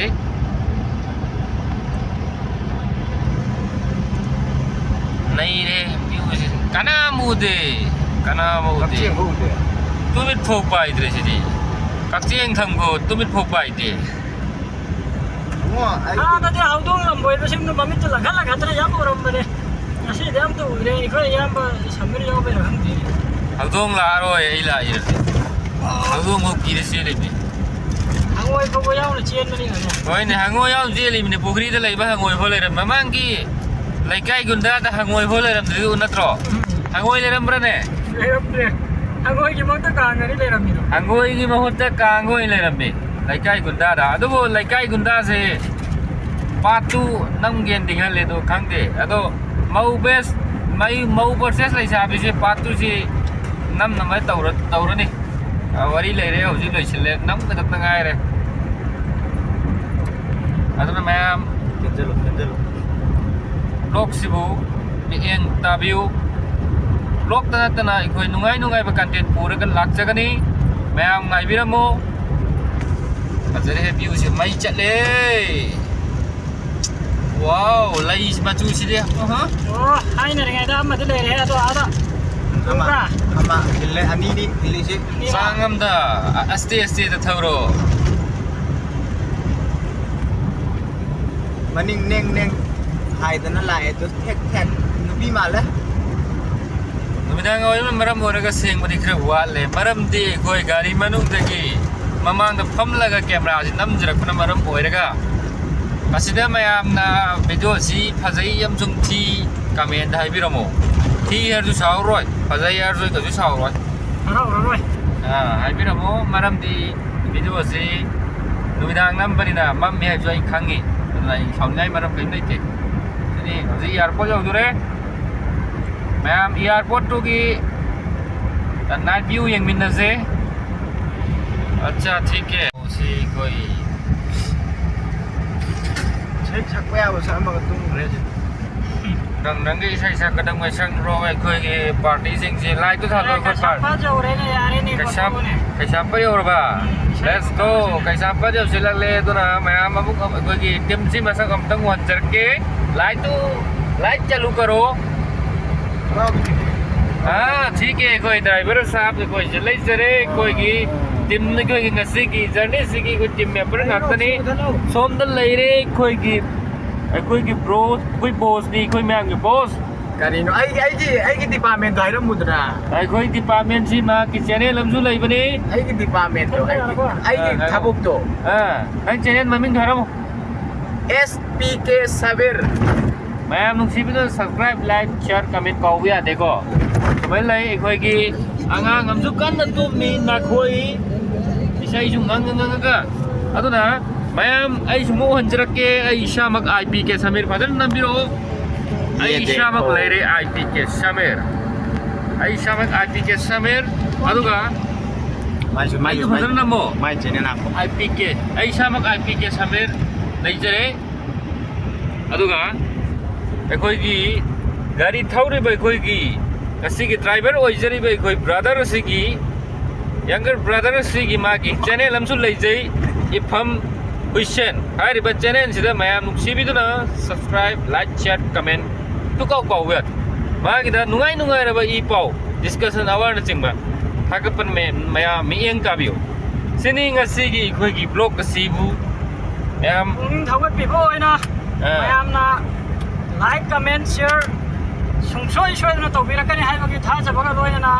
ꯅꯩꯔꯦ ꯚ꯭ꯌꯨꯁꯤ꯫ ꯀꯅꯥꯝ ꯎꯗꯦ꯫ ꯀꯅꯥꯝ ꯎꯗꯦ꯫ ꯀꯛꯆꯦꯡ ꯐꯥꯎ ꯎꯗꯦ꯫ ꯇꯨꯃꯤꯠ ꯐꯥꯎ ꯄꯥꯏꯗ꯭ꯔꯦ ꯁꯤꯗꯤ꯫ ꯀꯛꯆꯦꯡ ꯊꯝꯈꯣ, ꯇꯨꯃꯤꯠ ꯐꯥꯎ ꯄꯥꯏꯗꯦ꯫ ꯏꯕꯨꯡꯉꯣ, ꯑꯩ ꯑꯥꯗꯗꯤ ꯍꯧꯗꯣꯡ ꯂꯝꯕꯣꯏꯕꯁꯤꯡꯗꯣ ꯃꯃꯤꯠꯇꯨ ꯂꯪꯈꯠ ꯂꯪꯈꯠꯇꯅ ꯌꯥꯝ ꯎꯔꯝꯕꯅꯦ꯫ ꯉꯁꯤꯗꯤ ꯑꯝꯇ ꯎꯗ꯭ꯔꯦ꯫ ꯑꯩꯈꯣꯏ ꯏꯌꯥꯝꯕ ꯁꯝꯃꯔ ꯌꯥꯎꯕꯩꯔꯥ ꯈꯪꯗꯦ꯫ ꯍꯧꯗꯣꯡ ꯂꯥꯛꯑꯔꯣꯏ, ꯑꯩ ꯂꯥꯛꯏꯔꯗꯤ꯫ ꯍꯧꯗꯣꯡ ꯐꯥꯎ ꯀꯤꯔ ꯆꯦꯜꯂꯤꯅꯤ꯫ ꯍꯪꯉꯣꯏ ꯐꯥꯎꯕ ꯌꯥꯎꯅ ꯆꯦꯟꯕꯅꯤꯅꯅꯦ꯫ ꯍꯣꯏꯅꯦ, ꯍꯪꯉꯣꯏ ꯌꯥꯎꯅ ꯆꯦꯜꯂꯤꯕꯅꯤ꯫ ꯄꯨꯈ꯭ꯔꯤꯗ ꯂꯩꯕ ꯍꯪꯉꯣꯏ ꯐꯥꯎ ꯂꯩꯔꯝꯃꯦ꯫ ꯃꯃꯥꯡꯒꯤ ꯂꯩꯀꯥꯏ ꯒꯨꯟꯗꯥꯗ ꯍꯪꯉꯣꯏ ꯐꯥꯎ ꯂꯩꯔꯝꯗ꯭ꯔꯤꯗꯨ ꯅꯠꯇ꯭ꯔꯣ? ꯎꯝ꯫ ꯍꯪꯉꯣꯏ ꯂꯩꯔꯝꯕ꯭ꯔꯅꯦ? ꯂꯩꯔꯝꯗ꯭ꯔꯦ꯫ ꯍꯪꯉꯣꯏꯒꯤ ꯃꯍꯨꯠꯇ ꯀꯥꯡꯒꯅꯤ ꯂꯩꯔꯝꯃꯤꯗꯣ꯫ ꯍꯪꯉꯣꯏꯒꯤ ꯃꯍꯨꯠꯇ ꯀꯥꯡꯒ ꯑꯣꯏꯅ ꯂꯩꯔꯝꯃꯤ ꯂꯩꯀꯥꯏ ꯒꯨꯟꯗꯥꯗ꯫ ꯑꯗꯨꯕꯨ ꯂꯩꯀꯥꯏ ꯒꯨꯟꯗꯥꯁꯦ part two ꯅꯝꯒꯦꯅꯗꯤ ꯈꯜꯂꯦ, ꯑꯗꯣ ꯈꯪꯗꯦ꯫ ꯑꯗꯣ ꯃꯧ best, ꯃꯩ-, ꯃꯧ versus ꯂꯩꯁꯥꯕꯤꯁꯦ part two ꯁꯤ ꯅꯝꯅꯕ ꯇꯧꯔ-, ꯇꯧꯔꯅꯤ꯫ ꯑ, ꯋꯥꯔꯤ ꯂꯩꯔꯦ, ꯍꯧꯖꯤꯛ ꯂꯣꯏꯁꯤꯜꯂꯦ, ꯅꯝꯒꯗꯕꯇ ꯉꯥꯏꯔꯦ꯫ ꯑꯗꯨꯅ ꯃꯌꯥꯝ ꯆꯦꯟꯖꯜꯂꯨ, ꯆꯦꯟꯖꯜꯂꯨ꯫ Vlog ꯁꯤꯕꯨ ꯃꯤꯠꯌꯦꯡ ꯇꯥꯕꯤꯌꯨ꯫ Vlog ꯇ ꯅꯠꯇꯅ ꯑꯩꯈꯣꯏ ꯅꯨꯡꯉꯥꯏ ꯅꯨꯡꯉꯥꯏꯕ content ꯄꯨꯔꯒ ꯂꯥꯛꯆꯒꯅꯤ꯫ ꯃꯌꯥꯝ ꯉꯥꯏꯕꯤꯔꯝꯃꯨ꯫ ꯐꯖꯔꯦꯍꯦ, view ꯁꯦ ꯃꯩ ꯆꯠꯂꯦ꯫ Wow, ꯂꯩ ꯃꯆꯨꯁꯤꯗꯤ꯫ ꯑꯍ꯫ ꯑꯣ, ꯍꯥꯏꯅꯔꯤꯉꯩꯗ ꯑꯃꯗꯤ ꯂꯩꯔꯦ, ꯑꯗꯣ ꯑꯥꯗ ꯑꯃ, ꯎꯕ꯭ꯔꯥ? ꯑꯃ ꯈꯤꯜꯂꯦ, ꯑꯅꯤꯅꯤ ꯈꯤꯜꯂꯤꯁꯦ꯫ ꯑꯅꯤꯃꯛ꯫ ꯆꯥꯡ ꯑꯝꯗ, ꯑ-, ꯑꯁꯇꯦ ꯑꯁꯇꯦꯗ ꯊꯧꯔꯣ꯫ ꯃꯅꯤꯡ ꯅꯦꯡ ꯅꯦꯡ ꯍꯥꯏꯗꯅ ꯂꯥꯛꯑꯦ ꯑꯗꯨ ꯊꯦꯛ ꯊꯦꯛ ꯅꯨꯄꯤ ꯃꯥꯜꯂꯦ꯫ ꯅꯨꯃꯤꯗꯥꯡ ꯑꯣꯏꯕꯅ ꯃꯔꯝ ꯑꯣꯏꯔꯒ ꯁꯦꯡꯕꯗꯤ ꯈꯔ ꯋꯥꯠꯂꯦ, ꯃꯔꯝꯗꯤ ꯑꯩꯈꯣꯏ ꯒꯥꯔꯤ ꯃꯅꯨꯡꯗꯒꯤ ꯃꯃꯥꯡꯗ ꯐꯝꯂꯒ camera ꯁꯤ ꯅꯝꯖꯔꯛꯄꯅ ꯃꯔꯝ ꯑꯣꯏꯔꯒ꯫ ꯑꯁꯤꯗ ꯃꯌꯥꯝꯅ video ꯁꯤ ꯐꯖꯩ ꯑꯃꯁꯨꯡ ꯊꯤ comment ꯍꯥꯏꯕꯤꯔꯝꯃꯣ꯫ ꯊꯤ ꯍꯥꯏꯔꯁꯨ ꯁꯥꯎꯔꯣꯏ, ꯐꯖꯩ ꯍꯥꯏꯔꯁꯨ ꯀꯩꯁꯨ ꯁꯥꯎꯔꯣꯏ꯫ ꯍꯔꯥꯎꯔꯔꯣꯏ꯫ ꯑꯥ, ꯍꯥꯏꯕꯤꯔꯝꯃꯣ, ꯃꯔꯝꯗꯤ video ꯑꯁꯤ ꯅꯨꯃꯤꯗꯥꯡ ꯅꯝꯕꯅꯤꯅ ꯃꯝꯃꯤ ꯍꯥꯏꯕꯁꯨ ꯑꯩ ꯈꯪꯉꯤ, ꯑꯗꯨꯅ ꯑꯩ ꯁꯥꯎꯅꯤꯡꯉꯥꯏ ꯃꯔꯝ ꯀꯔꯤꯝ ꯂꯩꯇꯦ꯫ ꯁꯤꯅꯤ ꯍꯧꯖꯤꯛ airport ꯌꯧꯗꯣꯔꯦ꯫ ꯃꯌꯥꯝ airport ꯇꯨꯒꯤ night view ꯌꯦꯡꯃꯤꯟꯅꯁꯦ꯫ ꯑꯠꯆꯥ, ꯊꯤꯛ ꯍꯦ꯫ ꯁꯤ ꯑꯩꯈꯣꯏ ꯏꯁꯩ ꯁꯛꯄ ꯌꯥꯕ ꯁꯛꯑꯝꯃꯒ ꯇꯨꯝꯈ꯭ꯔꯦ ꯍꯧꯖꯤꯛ꯫ ꯅꯪ ꯅꯪꯒꯤ ꯏꯁꯩ ꯁꯛꯀꯗꯕ ꯁꯛꯂꯣ꯫ ꯑꯩꯈꯣꯏꯒꯤ party ꯁꯤꯡꯁꯦ light ꯇꯨ ꯊꯥꯜꯂꯣ꯫ ꯑꯩꯈꯣꯏ ꯀꯩꯁꯥꯝꯄꯥꯠ ꯌꯧꯔꯦꯅꯦ, ꯌꯥꯔꯦꯅꯦ, ꯀꯩꯁꯥꯝ-, ꯄꯣꯊꯥꯑꯣꯅꯦ꯫ ꯀꯩꯁꯥꯝꯄꯥꯠ ꯌꯧꯔꯕ? ꯎꯝ, ꯏꯁꯩ Let's go. ꯁꯛꯄ ꯍꯧꯔꯁꯤꯅꯦ꯫ ꯀꯩꯁꯥꯝꯄꯥꯠ ꯌꯧꯁꯤꯜꯂꯛꯂꯦ꯫ ꯑꯗꯨꯅ ꯃꯌꯥꯝ ꯑꯃꯨꯛ ꯑꯩꯈꯣꯏꯒꯤ team ꯁꯤ ꯃꯁꯛ ꯑꯝꯇꯪ ꯎꯍꯟꯖꯔꯛꯀꯦ꯫ Light ꯇꯨ, light ꯆꯥꯂꯨ ꯀꯔꯣ꯫ ꯑꯥ, ꯊꯤꯛ ꯍꯦ, ꯑꯩꯈꯣꯏ driver ꯁꯥꯍꯕ ꯑꯩꯈꯣꯏꯁꯦ ꯂꯩꯖꯔꯦ꯫ ꯑꯩꯈꯣꯏꯒꯤ team, ꯑꯩꯈꯣꯏꯒꯤ ꯉꯁꯤꯒꯤ journey ꯁꯤꯒꯤ ꯑꯩꯈꯣꯏ team member ꯉꯥꯛꯇꯅꯤ꯫ ꯁꯣꯝꯗ ꯂꯩꯔꯦ ꯑꯩꯈꯣꯏꯒꯤ, ꯑꯩꯈꯣꯏꯒꯤ bro, ꯑꯩꯈꯣꯏ boss ꯅꯤ, ꯑꯩꯈꯣꯏ ꯃꯌꯥꯝꯒꯤ boss꯫ ꯀꯔꯤꯅꯣ? ꯑꯩꯒꯤ, ꯑꯩꯒꯤ, ꯑꯩꯒꯤ department ꯇꯣ ꯍꯥꯏꯔꯝꯃꯨꯗꯅ꯫ ꯑꯩꯈꯣꯏ department ꯁꯤ ꯃꯍꯥꯛꯀꯤ channel ꯑꯃꯁꯨ ꯂꯩꯕꯅꯤ꯫ ꯑꯩꯒꯤ department ꯇꯣ, ꯑꯩꯒꯤ, ꯑꯩꯒꯤ ꯑꯥ, ꯍꯥꯏꯔꯣ꯫ ꯊꯕꯛꯇꯣ꯫ ꯑꯥ, ꯅꯪ channel ꯃꯃꯤꯡꯗꯣ ꯍꯥꯏꯔꯝꯃꯨ꯫ S P K Samir꯫ ꯃꯌꯥꯝ ꯅꯨꯡꯁꯤꯕꯤꯗꯨꯅ subscribe, like, share, comment ꯀꯥꯎꯕ ꯌꯥꯗꯦꯀꯣ꯫ ꯁꯨꯃꯥꯏꯅ ꯂꯩ ꯑꯩꯈꯣꯏꯒꯤ ꯑꯉꯥꯡ ꯑꯃꯁꯨ ꯀꯟꯅ ꯇꯨꯝꯃꯤ, ꯅꯥꯈꯣꯏ ꯏꯁꯩꯁꯨ ꯉꯪꯉ ꯉꯪꯉꯒ꯫ ꯑꯗꯨꯅ ꯃꯌꯥꯝ ꯑꯩꯁꯨ ꯑꯃꯨꯛ ꯎꯍꯟꯖꯔꯛꯀꯦ꯫ ꯑꯩ ꯏꯁꯥꯃꯛ I P K Samir, ꯐꯖꯅ ꯅꯝꯕꯤꯔꯛꯑꯣ꯫ ꯑꯩ ꯌꯦ ꯏꯁꯥꯃꯛ ꯗꯦꯈꯣ꯫ ꯂꯩꯔꯦ I P K Samir꯫ ꯑꯩ ꯏꯁꯥꯃꯛ I P K Samir꯫ ꯑꯗꯨꯒ ꯃꯥꯏꯁꯨ, ꯃꯥꯏꯁꯨ, ꯑꯩꯁꯨ ꯐꯖꯅ ꯃꯥꯏ-, ꯅꯝꯃꯣ꯫ ꯃꯥꯏ channel ꯍꯥꯞꯄꯣ꯫ I P K꯫ ꯑꯩ ꯏꯁꯥꯃꯛ I P K Samir ꯂꯩꯖꯔꯦ꯫ ꯑꯗꯨꯒ ꯑꯩꯈꯣꯏꯒꯤ ꯒꯥꯔꯤ ꯊꯧꯔꯤꯕ ꯑꯩꯈꯣꯏꯒꯤ ꯉꯁꯤꯒꯤ driver ꯑꯣꯏꯖꯔꯤꯕ ꯑꯩꯈꯣꯏ brother ꯑꯁꯤꯒꯤ, younger brother ꯑꯁꯤꯒꯤ ꯃꯥꯒꯤ channel ꯑꯃꯁꯨ ꯂꯩꯖꯩ, ꯏꯐꯝ ꯍꯨꯏꯁꯦꯟ ꯍꯥꯏꯔꯤꯕ channel ꯁꯤꯗ ꯃꯌꯥꯝ ꯅꯨꯡꯁꯤꯕꯤꯗꯨꯅ subscribe, like, share, comment ꯁꯨꯀꯥꯎ ꯀꯥꯎꯕ ꯌꯥꯗꯦ꯫ ꯃꯥꯒꯤꯗ ꯅꯨꯡꯉꯥꯏ ꯅꯨꯡꯉꯥꯏꯔꯕ ꯏ ꯄꯥꯎ, discussion hour ꯅꯆꯤꯡꯕ ꯊꯥꯒꯠꯄ ꯃꯌꯥꯝ, ꯃꯌꯥꯝ ꯃꯤꯠꯌꯦꯡ ꯀꯥꯕꯤꯌꯨ꯫ ꯁꯤꯅꯤ ꯉꯁꯤꯒꯤ ꯑꯩꯈꯣꯏꯒꯤ vlog ꯑꯁꯤꯕꯨ ꯃꯌꯥꯝ ꯄꯨꯛꯅꯤꯡ ꯊꯧꯒꯠꯄꯤꯕ ꯑꯣꯏꯅ ꯑꯥ꯫ ꯃꯌꯥꯝꯅ like, comment, share ꯁꯨꯡꯁꯣꯏ ꯁꯣꯏꯗꯅ ꯇꯧꯕꯤꯔꯛꯀꯅꯤ ꯍꯥꯏꯕꯒꯤ ꯊꯥꯖꯕꯒ ꯂꯣꯏꯅꯅ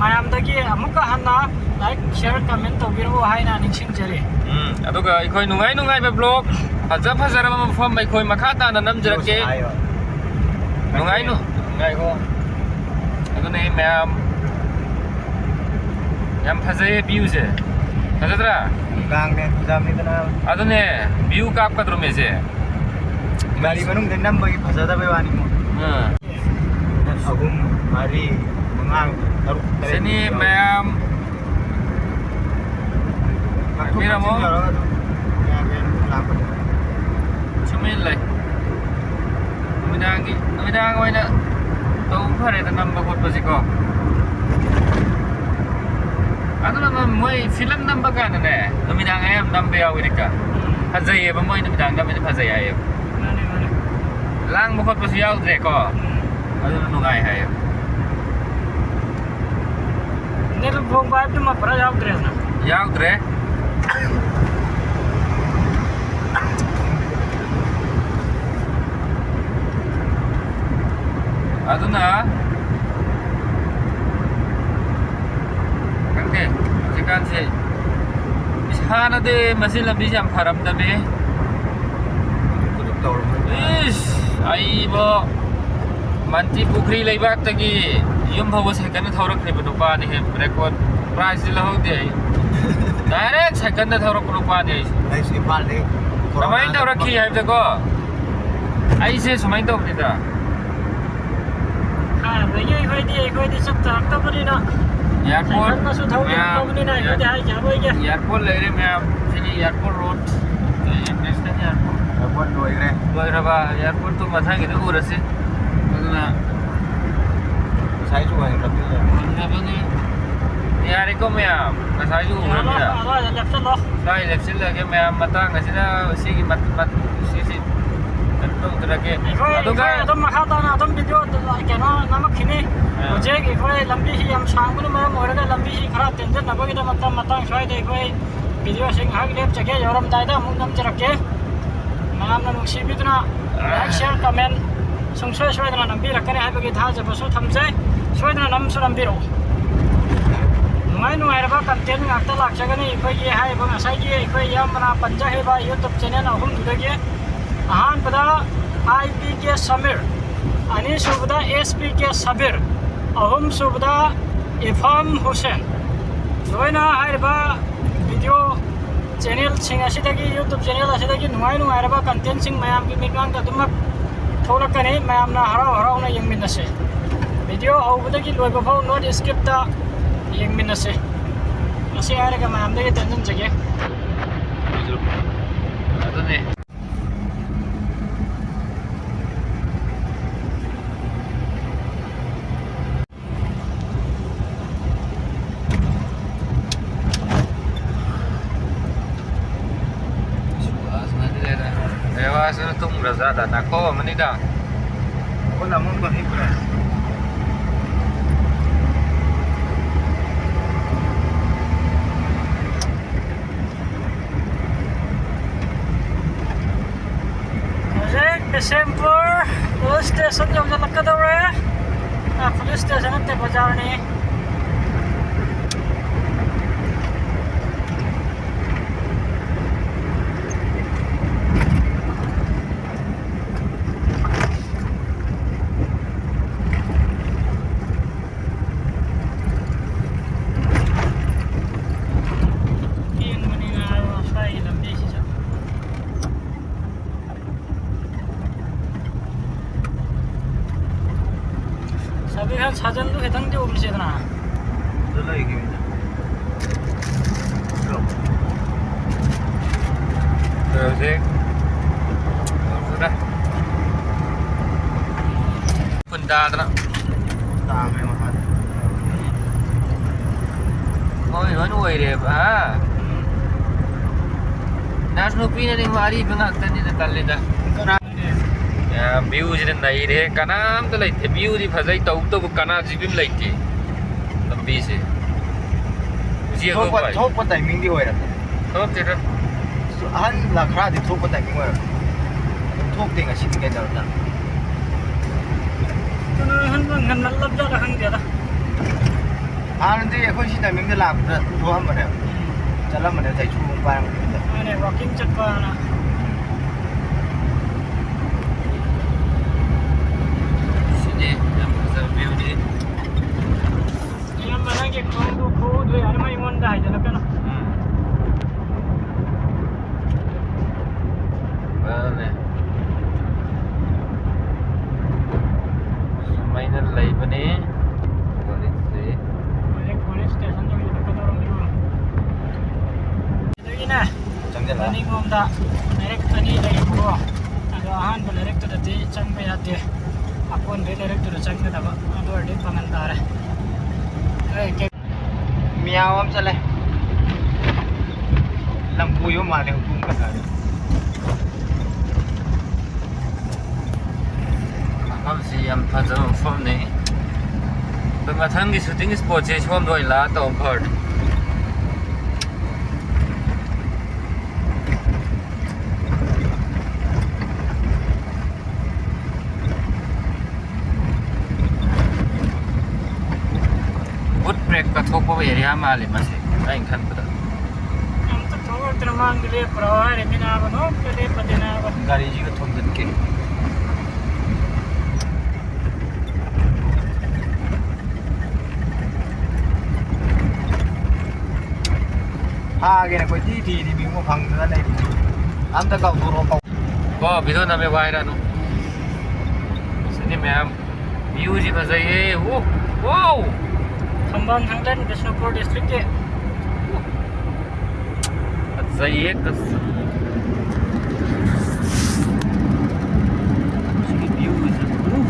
ꯃꯌꯥꯝꯗꯒꯤ ꯑꯃꯨꯛꯀ ꯍꯟꯅ like, share, comment ꯇꯧꯕꯤꯔꯛꯑꯣ ꯍꯥꯏꯅ ꯅꯤꯡꯁꯤꯡꯖꯔꯤ꯫ ꯎꯝ, ꯑꯗꯨꯒ ꯑꯩꯈꯣꯏ ꯅꯨꯡꯉꯥꯏ ꯅꯨꯡꯉꯥꯏꯕ vlog, ꯐꯖ ꯐꯖꯔꯕ ꯃꯐꯝ ꯑꯩꯈꯣꯏ ꯃꯈꯥ ꯇꯥꯅ ꯅꯝꯖꯔꯛꯀꯦ꯫ ꯍꯥꯏꯌꯣ꯫ ꯅꯨꯡꯉꯥꯏ ꯅꯨ-, ꯉꯥꯏꯈꯣ꯫ ꯑꯗꯨꯅꯦ ꯃꯌꯥꯝ꯫ ꯌꯥꯝ ꯐꯖꯩꯌꯦ ꯚ꯭ꯌꯨꯁꯦ꯫ ꯐꯖꯗ꯭ꯔꯥ? ꯅꯨꯡꯗꯥꯡꯅꯦ, ꯅꯨꯡꯗꯥꯡꯅꯤꯗꯅ꯫ ꯑꯗꯨꯅꯦ, ꯚ꯭ꯌꯨ ꯀꯥꯞꯀꯗ꯭ꯔꯣꯃꯦꯁꯦ? ꯒꯥꯔꯤ ꯃꯅꯨꯡꯗ ꯅꯝꯕꯒꯤ ꯐꯖꯗꯕꯩ ꯋꯥꯅꯤꯃꯣ꯫ ꯑꯥ꯫ ꯑꯍꯨꯝ, ꯃꯔꯤ, ꯃꯉꯥ, ꯇꯔꯨꯛ, ꯇꯔꯦꯠ ꯁꯤꯅꯤ ꯌꯥꯎꯔꯦ꯫ ꯃꯌꯥꯝ꯫ ꯀꯛꯊꯣꯛ ꯍꯥꯏꯕꯤꯔꯝꯃꯣ꯫ ꯀꯛꯁꯤꯟ ꯇꯧꯔꯒ ꯑꯗꯨꯝ ꯌꯥꯒꯦ, ꯂꯥꯛꯄꯗ꯫ ꯁꯨꯃꯥꯏꯅ ꯂꯩ꯫ ꯅꯨꯃꯤꯗꯥꯡꯒꯤ, ꯅꯨꯃꯤꯗꯥꯡ ꯑꯣꯏꯅ ꯇꯧꯕ ꯐꯔꯦꯗ, ꯅꯝꯕ ꯈꯣꯠꯄꯁꯤꯀꯣ꯫ ꯑꯗꯨꯅ ꯃꯣꯏ ꯐꯤꯂꯝ ꯅꯝꯕ ꯀꯥꯟꯗꯅꯦ, ꯅꯨꯃꯤꯗꯥꯡ ꯑꯌꯥꯝꯕ ꯅꯝꯕ ꯌꯥꯎꯋꯤꯗ꯫ ꯐꯖꯩꯌꯦꯕ, ꯃꯣꯏ ꯅꯨꯃꯤꯗꯥꯡ ꯅꯝꯕꯁꯦ ꯐꯖꯩ ꯍꯥꯏꯌꯦꯕ꯫ ꯃꯥꯅꯦ, ꯃꯥꯅꯦ꯫ ꯂꯥꯡꯕ ꯈꯣꯠꯄꯁꯨ ꯌꯥꯎꯗ꯭ꯔꯦꯀꯣ꯫ ꯎꯝ꯫ ꯑꯗꯨꯅ ꯅꯨꯡꯉꯥꯏ ꯍꯥꯏꯌꯦꯕ꯫ ꯅꯦꯠ ꯐꯣꯡꯕ ꯍꯥꯏꯕꯗꯨꯃ ꯄꯨꯔꯥ ꯌꯥꯎꯗ꯭ꯔꯦꯗꯅ꯫ ꯌꯥꯎꯗ꯭ꯔꯦ꯫ ꯑꯗꯨꯅ ꯈꯪꯗꯦ, ꯍꯧꯖꯤꯛꯀꯥꯟꯁꯦ ꯍꯥꯟꯅꯗꯤ ꯃꯁꯤ ꯂꯝꯕꯤꯁꯦ ꯌꯥꯝ ꯐꯔꯝꯗꯕꯅꯦ꯫ ꯏꯁ, ꯑꯩꯕꯣ ꯃꯟꯇ꯭ꯔꯤ ꯄꯨꯈ꯭ꯔꯤ ꯂꯩꯕꯥꯛꯇꯒꯤ ꯌꯨꯝ ꯐꯥꯎꯕ ꯁꯥꯏꯀꯜꯗ ꯊꯧꯔꯛꯈ꯭ꯔꯤꯕ ꯅꯨꯄꯥꯅꯤ ꯍꯦ꯫ ꯔꯦꯀꯣꯔꯗ ꯄ꯭ꯔꯥꯏꯖꯇꯤ ꯂꯧꯍꯧꯗꯦ ꯑꯩ꯫ ꯗꯥꯏꯔꯦꯛ ꯁꯥꯏꯀꯜꯗ ꯊꯧꯔꯛꯄ ꯅꯨꯄꯥꯅꯤ ꯑꯩꯁꯦ꯫ ꯑꯩꯁꯨ ꯏꯝꯐꯥꯜꯗꯒꯤ ꯀꯃꯥꯏꯅ ꯈꯣꯔꯥꯅ ꯇꯧꯔꯛꯈꯤ ꯍꯥꯏꯕꯗꯀꯣ, ꯑꯩꯁꯦ ꯁꯨꯃꯥꯏꯅ ꯇꯧꯕꯅꯤꯗ꯫ ꯀꯥꯏꯗꯒꯤ ꯑꯩꯈꯣꯏꯗꯤ, ꯑꯩꯈꯣꯏꯗꯤ ꯆꯠ ꯆꯥꯔꯛꯇꯕꯅꯤꯅ꯫ ꯑꯦꯌꯥꯔꯄꯣꯔꯠ ꯁꯥꯏꯀꯜꯅꯁꯨ ꯊꯧꯕ ꯃꯌꯥꯝ, ꯉꯝꯗꯕꯅꯤꯅ ꯑꯩꯈꯣꯏꯗꯤ ꯍꯥꯏꯖꯕ ꯑꯣꯏꯒꯦ꯫ ꯑꯦꯌꯥꯔꯄꯣꯔꯠ ꯂꯩꯔꯦ ꯃꯌꯥꯝ꯫ ꯁꯤꯒꯤ airport road, international airport. Airport ꯂꯣꯏꯈ꯭ꯔꯦ꯫ ꯂꯣꯏꯈ꯭ꯔꯕ? ꯑꯦꯌꯥꯔꯄꯣꯔꯠꯇꯨ ꯃꯊꯪꯒꯤꯗ ꯎꯔꯁꯤ꯫ ꯑꯗꯨꯅ ꯉꯁꯥꯏꯁꯨ ꯍꯥꯏꯈ꯭ꯔꯕꯅꯤꯅ꯫ ꯎꯅꯕꯅꯤ꯫ ꯌꯥꯔꯦꯀꯣ ꯃꯌꯥꯝ, ꯉꯁꯥꯏꯁꯨ ꯎꯈ꯭ꯔꯕꯅꯤꯅ꯫ ꯑꯗꯨꯋꯥꯏꯗ ꯂꯦꯞꯁꯜꯂꯣ꯫ ꯁ꯭ꯋꯥꯏ ꯂꯦꯞꯁꯤꯜꯂꯒꯦ ꯃꯌꯥꯝ, ꯃꯇꯥꯡ ꯑꯁꯤꯗ ꯁꯤꯒꯤ ꯃꯠ-, ꯃꯠ-, ꯁꯤꯁꯤ ꯀꯩꯅꯣ ꯇꯧꯗ꯭ꯔꯒꯦ꯫ ꯑꯩꯈꯣꯏ, ꯑꯗꯨꯒ ꯑꯩꯈꯣꯏ ꯑꯗꯨꯝ ꯃꯈꯥ ꯇꯥꯅ ꯑꯗꯨꯝ ꯚꯤꯗꯤꯑꯣ ꯀꯩꯅꯣ ꯅꯝꯃꯛꯈꯤꯅꯤ꯫ ꯑꯥ꯫ ꯍꯧꯖꯤꯛ ꯑꯩꯈꯣꯏ ꯂꯝꯕꯤꯁꯤ ꯌꯥꯝ ꯁꯥꯡꯕꯅ ꯃꯔꯝ ꯑꯣꯏꯔꯒ ꯂꯝꯕꯤꯁꯤ ꯈꯔ ꯇꯦꯟꯖꯟꯅꯕꯒꯤꯗꯃꯛꯇ ꯃꯇꯥꯡ ꯁ꯭ꯋꯥꯏꯗ ꯑꯩꯈꯣꯏ ꯚꯤꯗꯤꯑꯣꯁꯤ ꯉꯥꯏꯍꯥꯛ ꯂꯦꯞꯆꯒꯦ, ꯌꯧꯔꯝꯗꯥꯏꯗ ꯑꯃꯨꯛ ꯅꯝꯖꯔꯛꯀꯦ꯫ ꯃꯌꯥꯝꯅ ꯅꯨꯡꯁꯤꯕꯤꯗꯨꯅ like, share, comment ꯁꯨꯡꯁꯣꯏ ꯁꯣꯏꯗꯅ ꯅꯝꯕꯤꯔꯛꯀꯅꯤ ꯍꯥꯏꯕꯒꯤ ꯊꯥꯖꯕꯁꯨ ꯊꯝꯖꯩ꯫ ꯁꯣꯏꯗꯅ ꯅꯝꯁꯨ ꯅꯝꯕꯤꯔꯛꯎ꯫ ꯅꯨꯡꯉꯥꯏ ꯅꯨꯡꯉꯥꯏꯔꯕ content ꯉꯥꯛꯇ ꯂꯥꯛꯆꯒꯅꯤ꯫ ꯑꯩꯈꯣꯏꯒꯤ ꯍꯥꯏꯔꯤꯕ ꯉꯁꯥꯏꯒꯤ ꯑꯩꯈꯣꯏ ꯏꯌꯥꯝꯕꯅ ꯄꯟꯖꯈ꯭ꯔꯤꯕ YouTube channel ꯑꯍꯨꯝꯗꯨꯗꯒꯤ꯫ ꯑꯍꯥꯟꯕꯗ I P K ꯁꯃꯤꯔ, ꯑꯅꯤꯁꯨꯕꯗ S P K ꯁꯕꯤꯔ, ꯑꯍꯨꯝꯁꯨꯕꯗ ꯏꯐꯥꯝ ꯍꯨꯁꯦꯟ꯫ ꯂꯣꯏꯅ ꯍꯥꯏꯔꯤꯕ video channelꯁꯤꯡ ꯑꯁꯤꯗꯒꯤ, YouTube channel ꯑꯁꯤꯗꯒꯤ ꯅꯨꯡꯉꯥꯏ ꯅꯨꯡꯉꯥꯏꯔꯕ contentꯁꯤꯡ ꯃꯌꯥꯝꯒꯤ ꯃꯤꯠꯃꯥꯡꯗ ꯑꯗꯨꯃꯛ ꯊꯣꯛꯂꯛꯀꯅꯤ꯫ ꯃꯌꯥꯝꯅ ꯍꯔꯥꯎ ꯍꯔꯥꯎꯅ ꯌꯦꯡꯃꯤꯟꯅꯁꯦ꯫ Video ꯍꯧꯕꯗꯒꯤ ꯂꯣꯏꯕ ꯐꯥꯎ not skipꯇ ꯌꯦꯡꯃꯤꯟꯅꯁꯦ꯫ ꯃꯁꯤ ꯍꯥꯏꯔꯒ ꯃꯌꯥꯝꯗꯒꯤ ꯇꯦꯟꯁꯤꯟꯖꯒꯦ꯫ ꯑꯗꯨꯅꯦ꯫ ꯁꯨꯕꯥꯁꯅꯗꯤ ꯂꯩꯔꯦ꯫ ꯔꯦꯋꯥꯁꯅ ꯇꯨꯝꯈ꯭ꯔ ꯖꯥꯠꯂ? ꯅꯥꯈꯣꯛꯑꯝꯃꯅꯤꯗ꯫ ꯍꯧꯒꯠꯂꯝꯃ ꯑꯃꯨꯛꯀ ꯍꯤꯞꯈ꯭ꯔꯦ꯫ ꯍꯧꯖꯤꯛ ꯕꯤꯁꯦꯝꯄꯨꯔ police station ꯌꯧꯁꯤꯜꯂꯛꯀꯗꯧꯔꯦ꯫ ꯑ, police station ꯅꯠꯇꯦ, ꯕꯖꯥꯔꯅꯤ꯫ ꯄꯦꯟꯕꯅꯤ ꯅꯥꯕ, ꯁ꯭ꯋꯥꯏꯒꯤ ꯂꯝꯕꯤꯁꯤꯁꯨ꯫ ꯁꯥꯕꯤꯔ ꯈꯥꯟ, ꯁꯥꯖꯟꯗꯨ ꯈꯤꯇꯪꯗꯤ ꯎꯝꯁꯤꯗꯅ꯫ ꯑꯗꯨ ꯂꯩꯈꯤꯕꯅꯦ꯫ ꯍꯧꯖꯤꯛ ꯌꯧꯔꯛꯑꯦ꯫ ꯈꯨꯟꯗꯥꯗꯅ꯫ ꯇꯥꯈ꯭ꯔꯦ ꯃꯈꯥꯗ꯫ ꯍꯣꯏ, ꯂꯣꯏꯅ ꯑꯣꯏꯔꯦꯕ, ꯍꯥ? Nurse ꯅꯨꯄꯤꯅꯅꯤ ꯑꯔꯤꯕ ꯉꯥꯛꯇꯅꯤꯅ ꯇꯜꯂꯤꯗ꯫ ꯀꯅꯥ? ꯌꯥꯝ viewꯁꯤꯅ ꯅꯩꯔꯦ꯫ ꯀꯅꯥꯝꯇ ꯂꯩꯇꯦ꯫ Viewꯗꯤ ꯐꯖꯩ, ꯇꯧꯕꯇꯕꯨ ꯀꯅꯥ ꯖꯤꯕ ꯑꯃ ꯂꯩꯇꯦ ꯂꯝꯕꯤꯁꯦ꯫ ꯎꯆꯦꯛ ꯊꯣꯛꯄ, ꯂꯣꯛꯄ ꯍꯥꯏ꯫ ꯊꯣꯛꯄ timingꯗꯤ ꯑꯣꯏꯔꯝꯃꯦ꯫ ꯊꯣꯛꯇꯦꯗ꯫ ꯑꯍꯟ ꯈꯔꯗꯤ ꯊꯣꯛꯄ timing ꯑꯣꯏꯔꯝꯃꯦ꯫ ꯑꯗꯨꯝ ꯊꯣꯛꯇꯦ ꯉꯁꯤꯗꯤ ꯀꯩꯗꯧꯔꯖꯥꯠꯅꯣ? ꯑꯗꯨꯅ ꯑꯍꯟ ꯉꯟꯃꯜꯂꯕꯖꯥꯠꯂ ꯈꯪꯗꯦꯗ꯫ ꯍꯥꯟꯅꯗꯤ ꯑꯩꯈꯣꯏ ꯁꯤ timingꯗ ꯂꯥꯛꯄꯗ ꯑꯗꯨꯝ ꯊꯣꯛꯑꯝꯕꯅꯦ꯫ ꯆꯠꯂꯝꯕꯅꯦ ꯆꯩꯁꯨ ꯑꯃꯨꯛ ꯄꯥꯏꯔꯝꯕꯅꯤꯗ꯫ ꯃꯥꯅꯦ, walking ꯆꯠꯄꯅ꯫ ꯁꯤꯅꯦ ꯌꯥꯝ ꯐꯖꯕ viewꯗꯤ꯫ ꯏꯌꯥꯝꯕ, ꯅꯪꯒꯤ ꯈꯣꯡꯎꯞꯇꯨ ꯈꯨꯗꯣ ꯌꯥꯔꯝꯃꯅꯤ꯫ ꯍꯥꯏꯖꯤꯜꯂꯛꯀꯅꯨ꯫ ꯎꯝ꯫ ꯐꯖꯅꯦ꯫ ꯁꯨꯃꯥꯏꯅ ꯂꯩꯕꯅꯤ꯫ ꯍꯧꯖꯤꯛꯁꯤ꯫ ꯍꯧꯖꯤꯛ ꯄꯨꯂꯤꯁ ꯁ꯭ꯇꯦꯁꯟꯗ ꯌꯧꯔꯛꯀꯗꯧꯔꯝꯅꯤꯀꯣ꯫ ꯁꯤꯗꯒꯤꯅꯦ ꯆꯪꯁꯤꯜꯂꯣ꯫ ꯃꯅꯤꯡꯂꯣꯝꯗ ꯂꯩꯔꯛ ꯑꯅꯤ ꯂꯩꯌꯦꯕꯀꯣ꯫ ꯑꯗꯣ ꯑꯍꯥꯟꯕ ꯂꯩꯔꯛꯇꯨꯗꯗꯤ ꯆꯪꯕ ꯌꯥꯗꯦ꯫ ꯑꯀꯣꯟꯕꯩ ꯂꯩꯔꯛꯇꯨꯗ ꯆꯪꯒꯗꯕ꯫ ꯑꯗꯨ ꯑꯣꯏꯔꯗꯤ ꯄꯥꯡꯒꯟ ꯇꯥꯔꯦ꯫ ꯑꯦ, ꯀꯦ-, ꯃꯤꯌꯥꯝ ꯑꯃ ꯆꯠꯂꯦ꯫ ꯂꯝ ꯀꯣꯏꯕ ꯃꯥꯜꯂꯦ ꯍꯧꯖꯤꯛ ꯉꯁꯥꯏ꯫ ꯃꯐꯝꯁꯤ ꯌꯥꯝ ꯐꯖꯕ ꯃꯐꯝꯅꯤ꯫ ꯑꯩꯈꯣꯏ ꯃꯊꯪꯒꯤ shooting spotꯁꯦ ꯁꯣꯝꯗ ꯑꯣꯏꯅ ꯂꯥꯛꯑ ꯇꯧꯕ ꯐꯔꯅꯤ꯫ Boot break ꯀꯠꯊꯣꯛꯄ area ꯃꯥꯜꯂꯦ ꯃꯁꯤ, ꯑꯩꯅ ꯈꯟꯕꯗ꯫ ꯑꯝꯇ ꯊꯣꯛꯂꯛꯇꯅ ꯃꯥꯡꯗ ꯂꯦꯞꯄ꯭ꯔꯣ ꯍꯥꯏꯔꯤꯃꯤ ꯅꯥꯕ, ꯅꯣꯡꯃꯇ ꯂꯦꯞꯄꯗꯤ ꯅꯥꯕ꯫ ꯒꯥꯔꯤꯁꯤꯒ ꯊꯣꯝꯖꯤꯟꯒꯦ꯫ ꯐꯥꯒꯦꯅ ꯀꯣꯏꯊꯤ ꯊꯤꯔꯤꯃꯤꯉꯣ, ꯐꯪꯗꯅ ꯂꯩꯔꯤ꯫ ꯑꯝꯇ ꯀꯧꯊꯣꯔꯛꯑꯣ, ꯀꯧ-, ꯀꯣ, video ꯅꯝꯃꯦ ꯋꯥꯏꯔꯅꯨ꯫ ꯁꯤꯅꯤ ꯃꯌꯥꯝ꯫ Viewꯁꯤ ꯐꯖꯩꯌꯦ꯫ ꯎ, wow! ꯊꯝꯕꯥꯜ ꯊꯥꯡꯖꯟ ꯕꯤꯁꯅꯨꯄꯨꯔ districtꯀꯤ꯫ ꯐꯖꯩꯌꯦ, ꯀꯁ-, ꯁꯤꯒꯤ viewꯁꯤ꯫ ꯎ!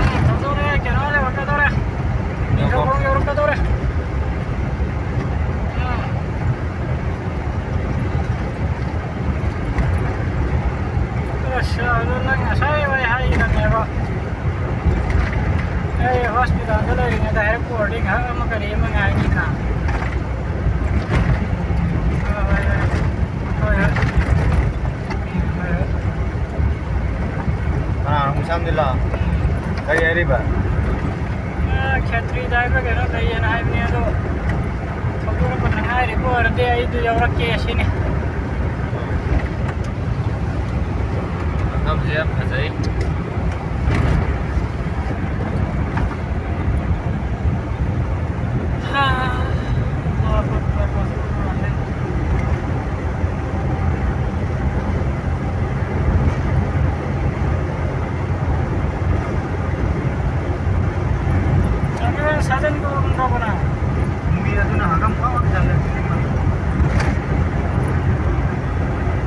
ꯌꯧꯔꯛꯀꯗꯧꯔꯦ, ꯀꯩꯅꯣ ꯌꯧꯔꯛꯀꯗꯧꯔꯦ꯫ ꯅꯤꯡꯊꯧꯈꯣꯡ ꯌꯧꯔꯛꯀꯗꯧꯔꯦ꯫ ꯎꯝ꯫ ꯑꯁ, ꯑꯗꯨ ꯅꯪ ꯉꯁꯥꯏ ꯋꯥꯏ ꯍꯥꯏꯈꯤꯕꯅꯦꯕ꯫ ꯑꯩ hospitalꯗ ꯂꯩꯔꯤꯉꯩꯗ ꯍꯥꯏꯔꯛꯄ ꯑꯣꯏꯔꯗꯤ ꯉꯥꯏꯍꯥꯛ ꯑꯃ ꯀꯔꯤ ꯑꯃ ꯉꯥꯏꯅꯤꯗꯅ꯫ ꯍꯣꯏ, ꯍꯣꯏ, ꯍꯣꯏ꯫ ꯍꯣꯏ, ꯍꯣꯏ꯫ ꯀꯅꯥꯅꯣ ꯃꯨꯁꯥꯝꯗꯨꯂꯥ? ꯀꯔꯤ ꯍꯥꯏꯔꯤꯕ? ꯑ, ꯈꯦꯇ꯭ꯔꯤꯗ ꯍꯥꯏꯕ꯭ꯔꯥ ꯀꯩꯅꯣ ꯂꯩꯌꯦꯅ ꯍꯥꯏꯕꯅꯦ, ꯑꯗꯣ ꯊꯧꯗꯣꯔꯛꯄꯗ ꯉꯥꯏꯔꯤꯀꯣ, ꯑꯣꯏꯔꯗꯤ ꯑꯩꯗꯨ ꯌꯥꯎꯔꯛꯀꯦ ꯁꯤꯅꯤ꯫ ꯃꯐꯝꯁꯦ ꯌꯥꯝ ꯐꯖꯩ꯫ ꯍꯥ꯫ ꯁꯥꯖꯟ ꯀꯧꯔꯝꯗ꯭ꯔꯕꯣ ꯅꯪ? ꯃꯤ ꯑꯗꯨꯅ ꯍꯪꯒꯥꯝ ꯐꯥꯎ ꯆꯠꯂꯦ꯫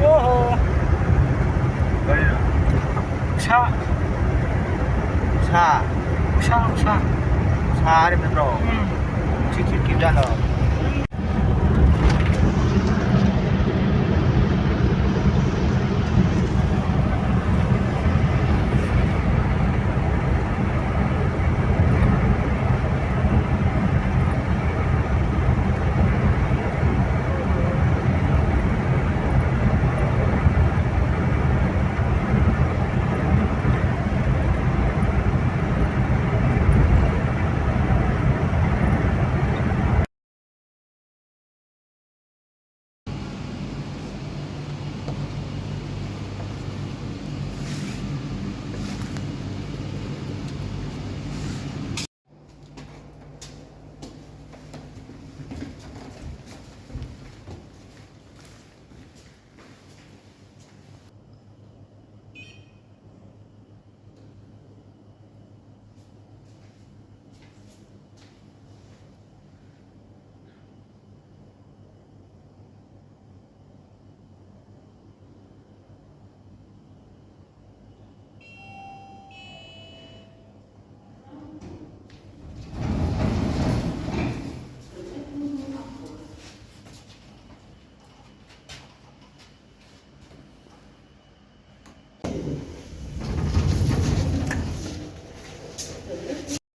ꯑꯣꯍꯣ꯫ ꯀꯔꯤꯅꯣ? ꯎꯁꯥ꯫ ꯎꯁꯥ? ꯎꯁꯥ, ꯎꯁꯥ꯫ ꯎꯁꯥ ꯍꯥꯏꯔꯤꯕ ꯅꯠꯇ꯭ꯔꯣ? ꯎꯝ꯫ ꯁꯤ ꯆꯤꯠꯈꯤꯕꯖꯥꯠꯂꯣ?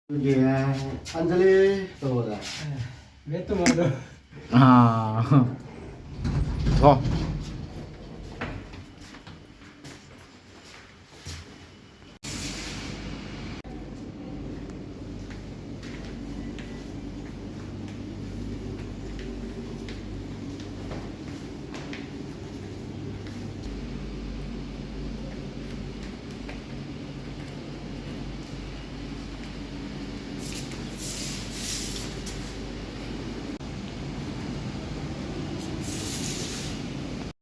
ꯑꯗꯨꯒꯤ ꯑꯟꯖꯂꯤ ꯇꯧꯕꯗ꯫ ꯃꯦꯠ ꯇꯨꯝꯕꯗꯣ꯫ ꯑꯥ꯫ ꯊꯣ꯫